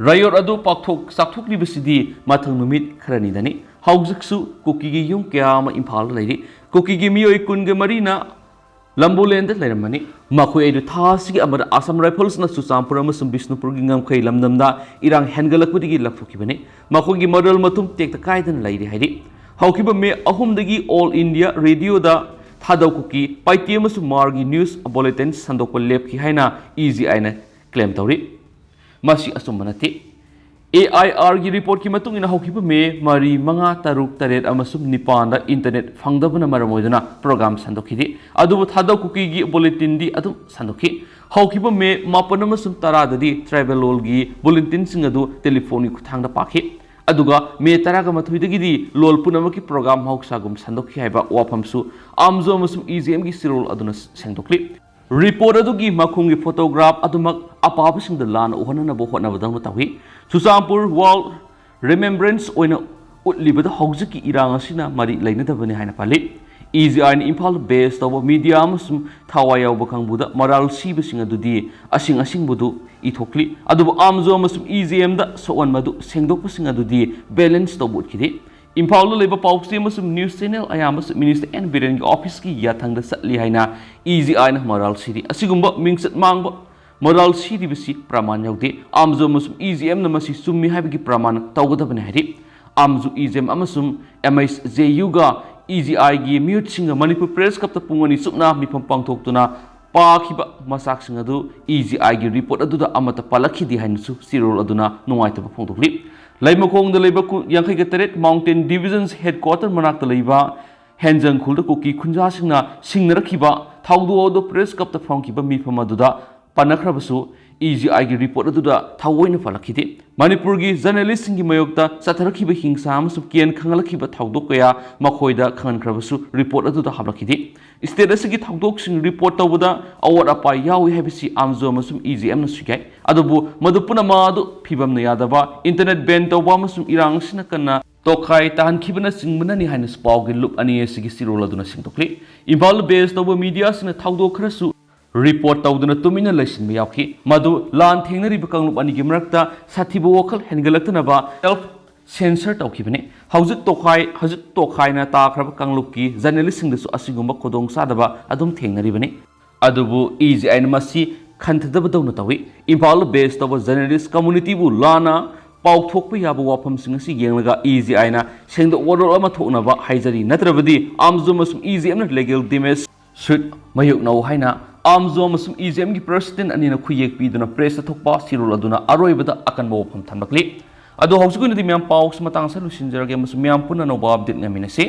ꯔꯥꯏꯑꯣꯠ ꯑꯗꯨ ꯄꯥꯛꯊꯣꯛ ꯆꯥꯛꯊꯣꯛꯂꯤꯕꯁꯤꯗꯤ ꯃꯊꯪ ꯅꯨꯃꯤꯠ ꯈꯔꯅꯤꯗꯅꯤ꯫ ꯍꯧꯖꯤꯛꯁꯨ ꯀꯨꯀꯤꯒꯤ ꯌꯨꯝ ꯀꯌꯥ ꯑꯃ ꯏꯝꯐꯥꯜꯗ ꯂꯩꯔꯤ꯫ ꯀꯨꯀꯤꯒꯤ ꯃꯤꯑꯣꯏ ꯀꯨꯟꯒ ꯃꯔꯤꯅ ꯂꯝꯕꯣꯂꯦꯟꯗ ꯂꯩꯔꯝꯕꯅꯤ꯫ ꯃꯈꯣꯏ ꯑꯗꯨ ꯊꯥ ꯑꯁꯤꯒꯤ ꯑꯃꯗ ꯑꯁꯥꯝ ꯔꯥꯏꯐꯜꯁꯅ ꯆꯨꯔꯆꯥꯟꯄꯨꯔ ꯑꯃꯁꯨꯡ ꯕꯤꯁꯅꯨꯄꯨꯔꯒꯤ ꯉꯝꯈꯩ ꯂꯝꯗꯝꯗ ꯏꯔꯥꯡ ꯍꯦꯟꯒꯠꯂꯛꯄꯗꯒꯤ ꯂꯧꯊꯣꯛꯈꯤꯕꯅꯤ꯫ ꯃꯈꯣꯏꯒꯤ ꯃꯔꯣꯜ ꯃꯊꯨꯝ ꯇꯦꯛꯇ ꯀꯥꯏꯗꯅ ꯂꯩꯔꯤ ꯍꯥꯏꯔꯤ꯫ ꯍꯧꯈꯤꯕ ꯃꯦ ꯑꯍꯨꯝꯗꯒꯤ All India Radioꯗ ꯊꯥꯗꯧ ꯀꯨꯀꯤ, ꯄꯥꯏꯇꯦ ꯑꯃꯁꯨꯡ ꯃꯥꯔꯒꯤ news bulletin ꯁꯟꯗꯣꯛꯄ ꯂꯦꯞꯈꯤ ꯍꯥꯏꯅ E G Iꯅ claim ꯇꯧꯔꯤ꯫ ꯃꯁꯤ ꯑꯆꯨꯝꯕ ꯅꯠꯇꯦ꯫ A I Rꯒꯤ reportꯀꯤ ꯃꯇꯨꯡ ꯏꯟꯅ ꯍꯧꯈꯤꯕ ꯃꯦ ꯃꯔꯤ, ꯃꯉꯥ, ꯇꯔꯨꯛ, ꯇꯔꯦꯠ ꯑꯃꯁꯨꯡ ꯅꯤꯄꯥꯟꯗ internet ꯐꯪꯗꯕꯅ ꯃꯔꯝ ꯑꯣꯏꯗꯨꯅ program ꯁꯟꯗꯣꯛꯈꯤꯗꯦ꯫ ꯑꯗꯨꯕꯨ ꯊꯥꯗꯧ ꯀꯨꯀꯤꯒꯤ bulletinꯗꯤ ꯑꯗꯨꯝ ꯁꯟꯗꯣꯛꯈꯤ꯫ ꯍꯧꯈꯤꯕ ꯃꯦ ꯃꯥꯄꯟ ꯑꯃꯁꯨꯡ ꯇꯔꯥꯗꯗꯤ tribal ꯂꯣꯜꯒꯤ bulletinꯁꯤꯡ ꯑꯗꯨ telephoneꯒꯤ ꯈꯨꯠꯊꯥꯡꯗ ꯄꯥꯈꯤ꯫ ꯑꯗꯨꯒ ꯃꯦ ꯇꯔꯥꯒ ꯃꯥꯊꯣꯏꯗꯒꯤꯗꯤ ꯂꯣꯜ ꯄꯨꯝꯅꯃꯛꯀꯤ program ꯃꯍꯧꯁꯥꯒꯨꯝ ꯁꯟꯗꯣꯛꯈꯤ ꯍꯥꯏꯕ ꯋꯥꯐꯝꯁꯨ AMZO ꯑꯃꯁꯨꯡ E G Mꯒꯤ ꯆꯦꯔꯣꯜ ꯑꯗꯨꯅ ꯁꯦꯡꯗꯣꯛꯂꯤ꯫ Report ꯑꯗꯨꯒꯤ ꯃꯈꯣꯡꯒꯤ photograph ꯑꯗꯨꯃꯛ ꯑꯄꯥꯕꯁꯤꯡꯗ ꯂꯥꯟꯅ ꯎꯍꯟꯅꯅꯕ ꯍꯣꯠꯅꯕꯗꯧꯅ ꯇꯧꯏ꯫ ꯆꯨꯔꯆꯥꯟꯄꯨꯔ War Remembrance ꯑꯣꯏꯅ ꯎꯠꯂꯤꯕꯗ ꯍꯧꯖꯤꯛꯀꯤ ꯏꯔꯥꯡ ꯑꯁꯤꯅ ꯃꯔꯤ ꯂꯩꯅꯗꯕꯅꯤ ꯍꯥꯏꯅ ꯄꯜꯂꯤ꯫ E G Iꯅ ꯏꯝꯐꯥꯜ base ꯇꯧꯕ media ꯑꯃꯁꯨꯡ ꯊꯋꯥꯏ ꯌꯥꯎꯕ ꯀꯥꯡꯕꯨꯗ ꯃꯔꯥꯜ ꯁꯤꯕꯁꯤꯡ ꯑꯗꯨꯗꯤ ꯑꯁꯤꯡ ꯑꯁꯤꯡꯕꯗꯨ ꯏꯊꯣꯛꯂꯤ꯫ ꯑꯗꯨꯕꯨ AMZO ꯑꯃꯁꯨꯡ E G Mꯗ ꯁꯣꯛꯍꯟꯕꯗꯨ ꯁꯦꯡꯗꯣꯛꯄꯁꯤꯡ ꯑꯗꯨꯗꯤ balance ꯇꯧꯕ ꯎꯠꯈꯤꯗꯦ꯫ ꯏꯝꯐꯥꯜꯗ ꯂꯩꯕ ꯄꯥꯎꯆꯦ ꯑꯃꯁꯨꯡ news channel ꯑꯌꯥꯝꯕꯁꯨ Minister N ꯕꯤꯔꯦꯟꯒꯤ officeꯀꯤ ꯌꯥꯊꯪꯗ ꯆꯠꯂꯤ ꯍꯥꯏꯅ E G Iꯅ ꯃꯔꯥꯜ ꯁꯤꯔꯤ꯫ ꯑꯁꯤꯒꯨꯝꯕ ꯃꯤꯡꯆꯠ ꯃꯥꯡꯕ ꯃꯔꯥꯜ ꯁꯤꯔꯤꯕꯁꯤ ꯄ꯭ꯔꯃꯥꯟ ꯌꯥꯎꯗꯦ꯫ AMZO ꯑꯃꯁꯨꯡ E G Mꯅ ꯃꯁꯤ ꯆꯨꯝꯃꯤ ꯍꯥꯏꯕꯒꯤ ꯄ꯭ꯔꯃꯥꯟ ꯇꯧꯒꯗꯕꯅꯤ ꯍꯥꯏꯔꯤ꯫ AMZO, E G M ꯑꯃꯁꯨꯡ M H J Uꯒ E G Iꯒꯤ ꯃꯤꯍꯨꯠꯁꯤꯡꯒ Manipur Press Clubꯇ ꯄꯨꯡ ꯑꯅꯤ ꯆꯨꯞꯅ ꯃꯤꯐꯝ ꯄꯥꯡꯊꯣꯛꯇꯨꯅ ꯄꯥꯈꯤꯕ ꯃꯆꯥꯛꯁꯤꯡ ꯑꯗꯨ E G Iꯒꯤ report ꯑꯗꯨꯗ ꯑꯃꯠꯇ ꯄꯜꯂꯛꯈꯤꯗꯦ ꯍꯥꯏꯅꯁꯨ ꯆꯦꯔꯣꯜ ꯑꯗꯨꯅ ꯅꯨꯡꯉꯥꯏꯇꯕ ꯐꯣꯡꯗꯣꯛꯂꯤ꯫ ꯂꯩꯃꯈꯣꯡꯗ ꯂꯩꯕ ꯀꯨ-, ꯌꯥꯡꯈꯩꯒ ꯇꯔꯦꯠ Mountain Division headquarter ꯃꯅꯥꯛꯇ ꯂꯩꯕ ꯍꯦꯟꯖꯪꯈꯨꯜꯗ ꯀꯨꯀꯤ ꯈꯨꯟꯖꯥꯁꯤꯡꯅ ꯁꯤꯡꯅꯔꯛꯈꯤꯕ ꯊꯧꯗꯣꯛ ꯑꯗꯨ Press Clubꯇ ꯐꯝꯈꯤꯕ ꯃꯤꯐꯝ ꯑꯗꯨꯗ ꯄꯟꯅꯈ꯭ꯔꯕꯁꯨ, E G Iꯒꯤ report ꯑꯗꯨꯗ ꯊꯑꯣꯏꯅ ꯄꯜꯂꯛꯈꯤꯗꯦ꯫ ꯃꯅꯤꯄꯨꯔꯒꯤ journalistꯁꯤꯡꯒꯤ ꯃꯥꯌꯣꯛꯇ ꯆꯠꯊꯔꯛꯈꯤꯕ ꯍꯤꯡꯁꯥ ꯑꯃꯁꯨꯡ ꯀꯤꯌꯦꯟ ꯈꯪꯍꯜꯂꯛꯈꯤꯕ ꯊꯧꯗꯣꯛ ꯀꯌꯥ ꯃꯈꯣꯏꯗ ꯈꯪꯍꯟꯈ꯭ꯔꯕꯁꯨ report ꯑꯗꯨꯗ ꯍꯥꯞꯂꯛꯈꯤꯗꯦ꯫ State ꯑꯁꯤꯒꯤ ꯊꯧꯗꯣꯛꯁꯤꯡ report ꯇꯧꯕꯗ ꯑꯋꯥꯠ ꯑꯄꯥ ꯌꯥꯎꯏ ꯍꯥꯏꯕꯁꯤ AMZO ꯑꯃꯁꯨꯡ E G Mꯅꯁꯨ ꯌꯥꯏ꯫ ꯑꯗꯨꯕꯨ ꯃꯗꯨ ꯄꯨꯝꯅꯃꯛ ꯑꯗꯨ ꯐꯤꯕꯝꯅ ꯌꯥꯗꯕ, internet ban ꯇꯧꯕ ꯑꯃꯁꯨꯡ ꯏꯔꯥꯡ ꯑꯁꯤꯅ ꯀꯟꯅ ꯇꯣꯈꯥꯏ ꯇꯥꯍꯟꯈꯤꯕꯅꯆꯤꯡꯕꯅꯅꯤ ꯍꯥꯏꯅꯁꯨ ꯄꯥꯎꯒꯤ ꯂꯨꯞ ꯑꯅꯤ ꯑꯁꯤꯒꯤ ꯆꯦꯔꯣꯜ ꯑꯗꯨꯅ ꯁꯦꯡꯗꯣꯛꯂꯤ꯫ ꯏꯝꯐꯥꯜꯗ base ꯇꯧꯕ mediaꯁꯤꯡꯅ ꯊꯧꯗꯣꯛ ꯈꯔꯁꯨ report ꯇꯧꯗꯨꯅ ꯇꯨꯃꯤꯟꯅ ꯂꯩꯁꯤꯟꯕ ꯌꯥꯎꯈꯤ꯫ ꯃꯗꯨ ꯂꯥꯟ ꯊꯦꯡꯅꯔꯤꯕ ꯀꯥꯡꯂꯨꯞ ꯑꯅꯤꯒꯤ ꯃꯔꯛꯇ ꯁꯥꯊꯤꯕ ꯋꯥꯈꯜ ꯍꯦꯟꯒꯠꯂꯛꯇꯅꯕ self censor ꯇꯧꯈꯤꯕꯅꯤ꯫ ꯍꯧꯖꯤꯛ ꯇꯣꯈꯥꯏ, ꯍꯧꯖꯤꯛ ꯇꯣꯈꯥꯏꯅ ꯇꯥꯈ꯭ꯔꯕ ꯀꯥꯡꯂꯨꯞꯀꯤ journalistꯁꯤꯡꯗꯁꯨ ꯑꯁꯤꯒꯨꯝꯕ ꯈꯨꯗꯣꯡꯆꯥꯗꯕ ꯑꯗꯨꯝ ꯊꯦꯡꯅꯔꯤꯕꯅꯤ꯫ ꯑꯗꯨꯕꯨ E G Iꯅ ꯃꯁꯤ ꯈꯟꯊꯗꯕꯗꯧꯅ ꯇꯧꯏ꯫ ꯏꯝꯐꯥꯜꯗ base ꯇꯧꯕ journalist communityꯕꯨ ꯂꯥꯟꯅ ꯄꯥꯎꯊꯣꯛꯄ ꯌꯥꯕ ꯋꯥꯐꯝꯁꯤꯡ ꯑꯁꯤ ꯌꯦꯡꯂꯒ ꯏ ꯖꯤ ꯑꯥꯏꯅ ꯁꯦꯡꯗꯣꯛ ꯋꯥꯔꯣꯜ ꯑꯃ ꯊꯣꯛꯅꯕ ꯍꯥꯏꯖꯔꯤ, ꯅꯠꯇ꯭ꯔꯕꯗꯤ ꯑꯥꯝꯖꯣ ꯑꯃꯁꯨꯡ ꯏ ꯖꯤ ꯑꯦꯝꯅ ꯂꯤꯒꯦꯜ ꯗꯦꯃꯦꯖ ꯁꯨꯠ ꯃꯥꯌꯣꯛꯅꯧ ꯍꯥꯏꯅ ꯑꯥꯝꯖꯣ ꯑꯃꯁꯨꯡ ꯏ ꯖꯤ ꯑꯦꯝꯒꯤ ꯄ꯭ꯔꯦꯁꯤꯗꯦꯟ ꯑꯅꯤꯅ ꯈꯨꯌꯦꯛ ꯄꯤꯗꯨꯅ ꯄ꯭ꯔꯦꯁꯇ ꯊꯣꯛꯄ ꯁꯤꯔꯣꯜ ꯑꯗꯨꯅ ꯑꯔꯣꯏꯕꯗ ꯑꯀꯟꯕ ꯋꯥꯐꯝ ꯊꯝꯂꯛꯂꯤ꯫ ꯑꯗꯣ ꯍꯧꯖꯤꯛꯀꯤ ꯑꯣꯏꯅꯗꯤ ꯃꯌꯥꯝ ꯄꯥꯎꯁꯤ ꯃꯇꯥꯡ ꯑꯁꯤꯗ ꯂꯣꯏꯁꯤꯟꯖꯔꯒꯦ ꯑꯃꯁꯨꯡ ꯃꯌꯥꯝ ꯄꯨꯟꯅ ꯑꯅꯧꯕ ꯑꯞꯗꯦꯠ ꯉꯥꯏꯃꯤꯟꯅꯁꯤ꯫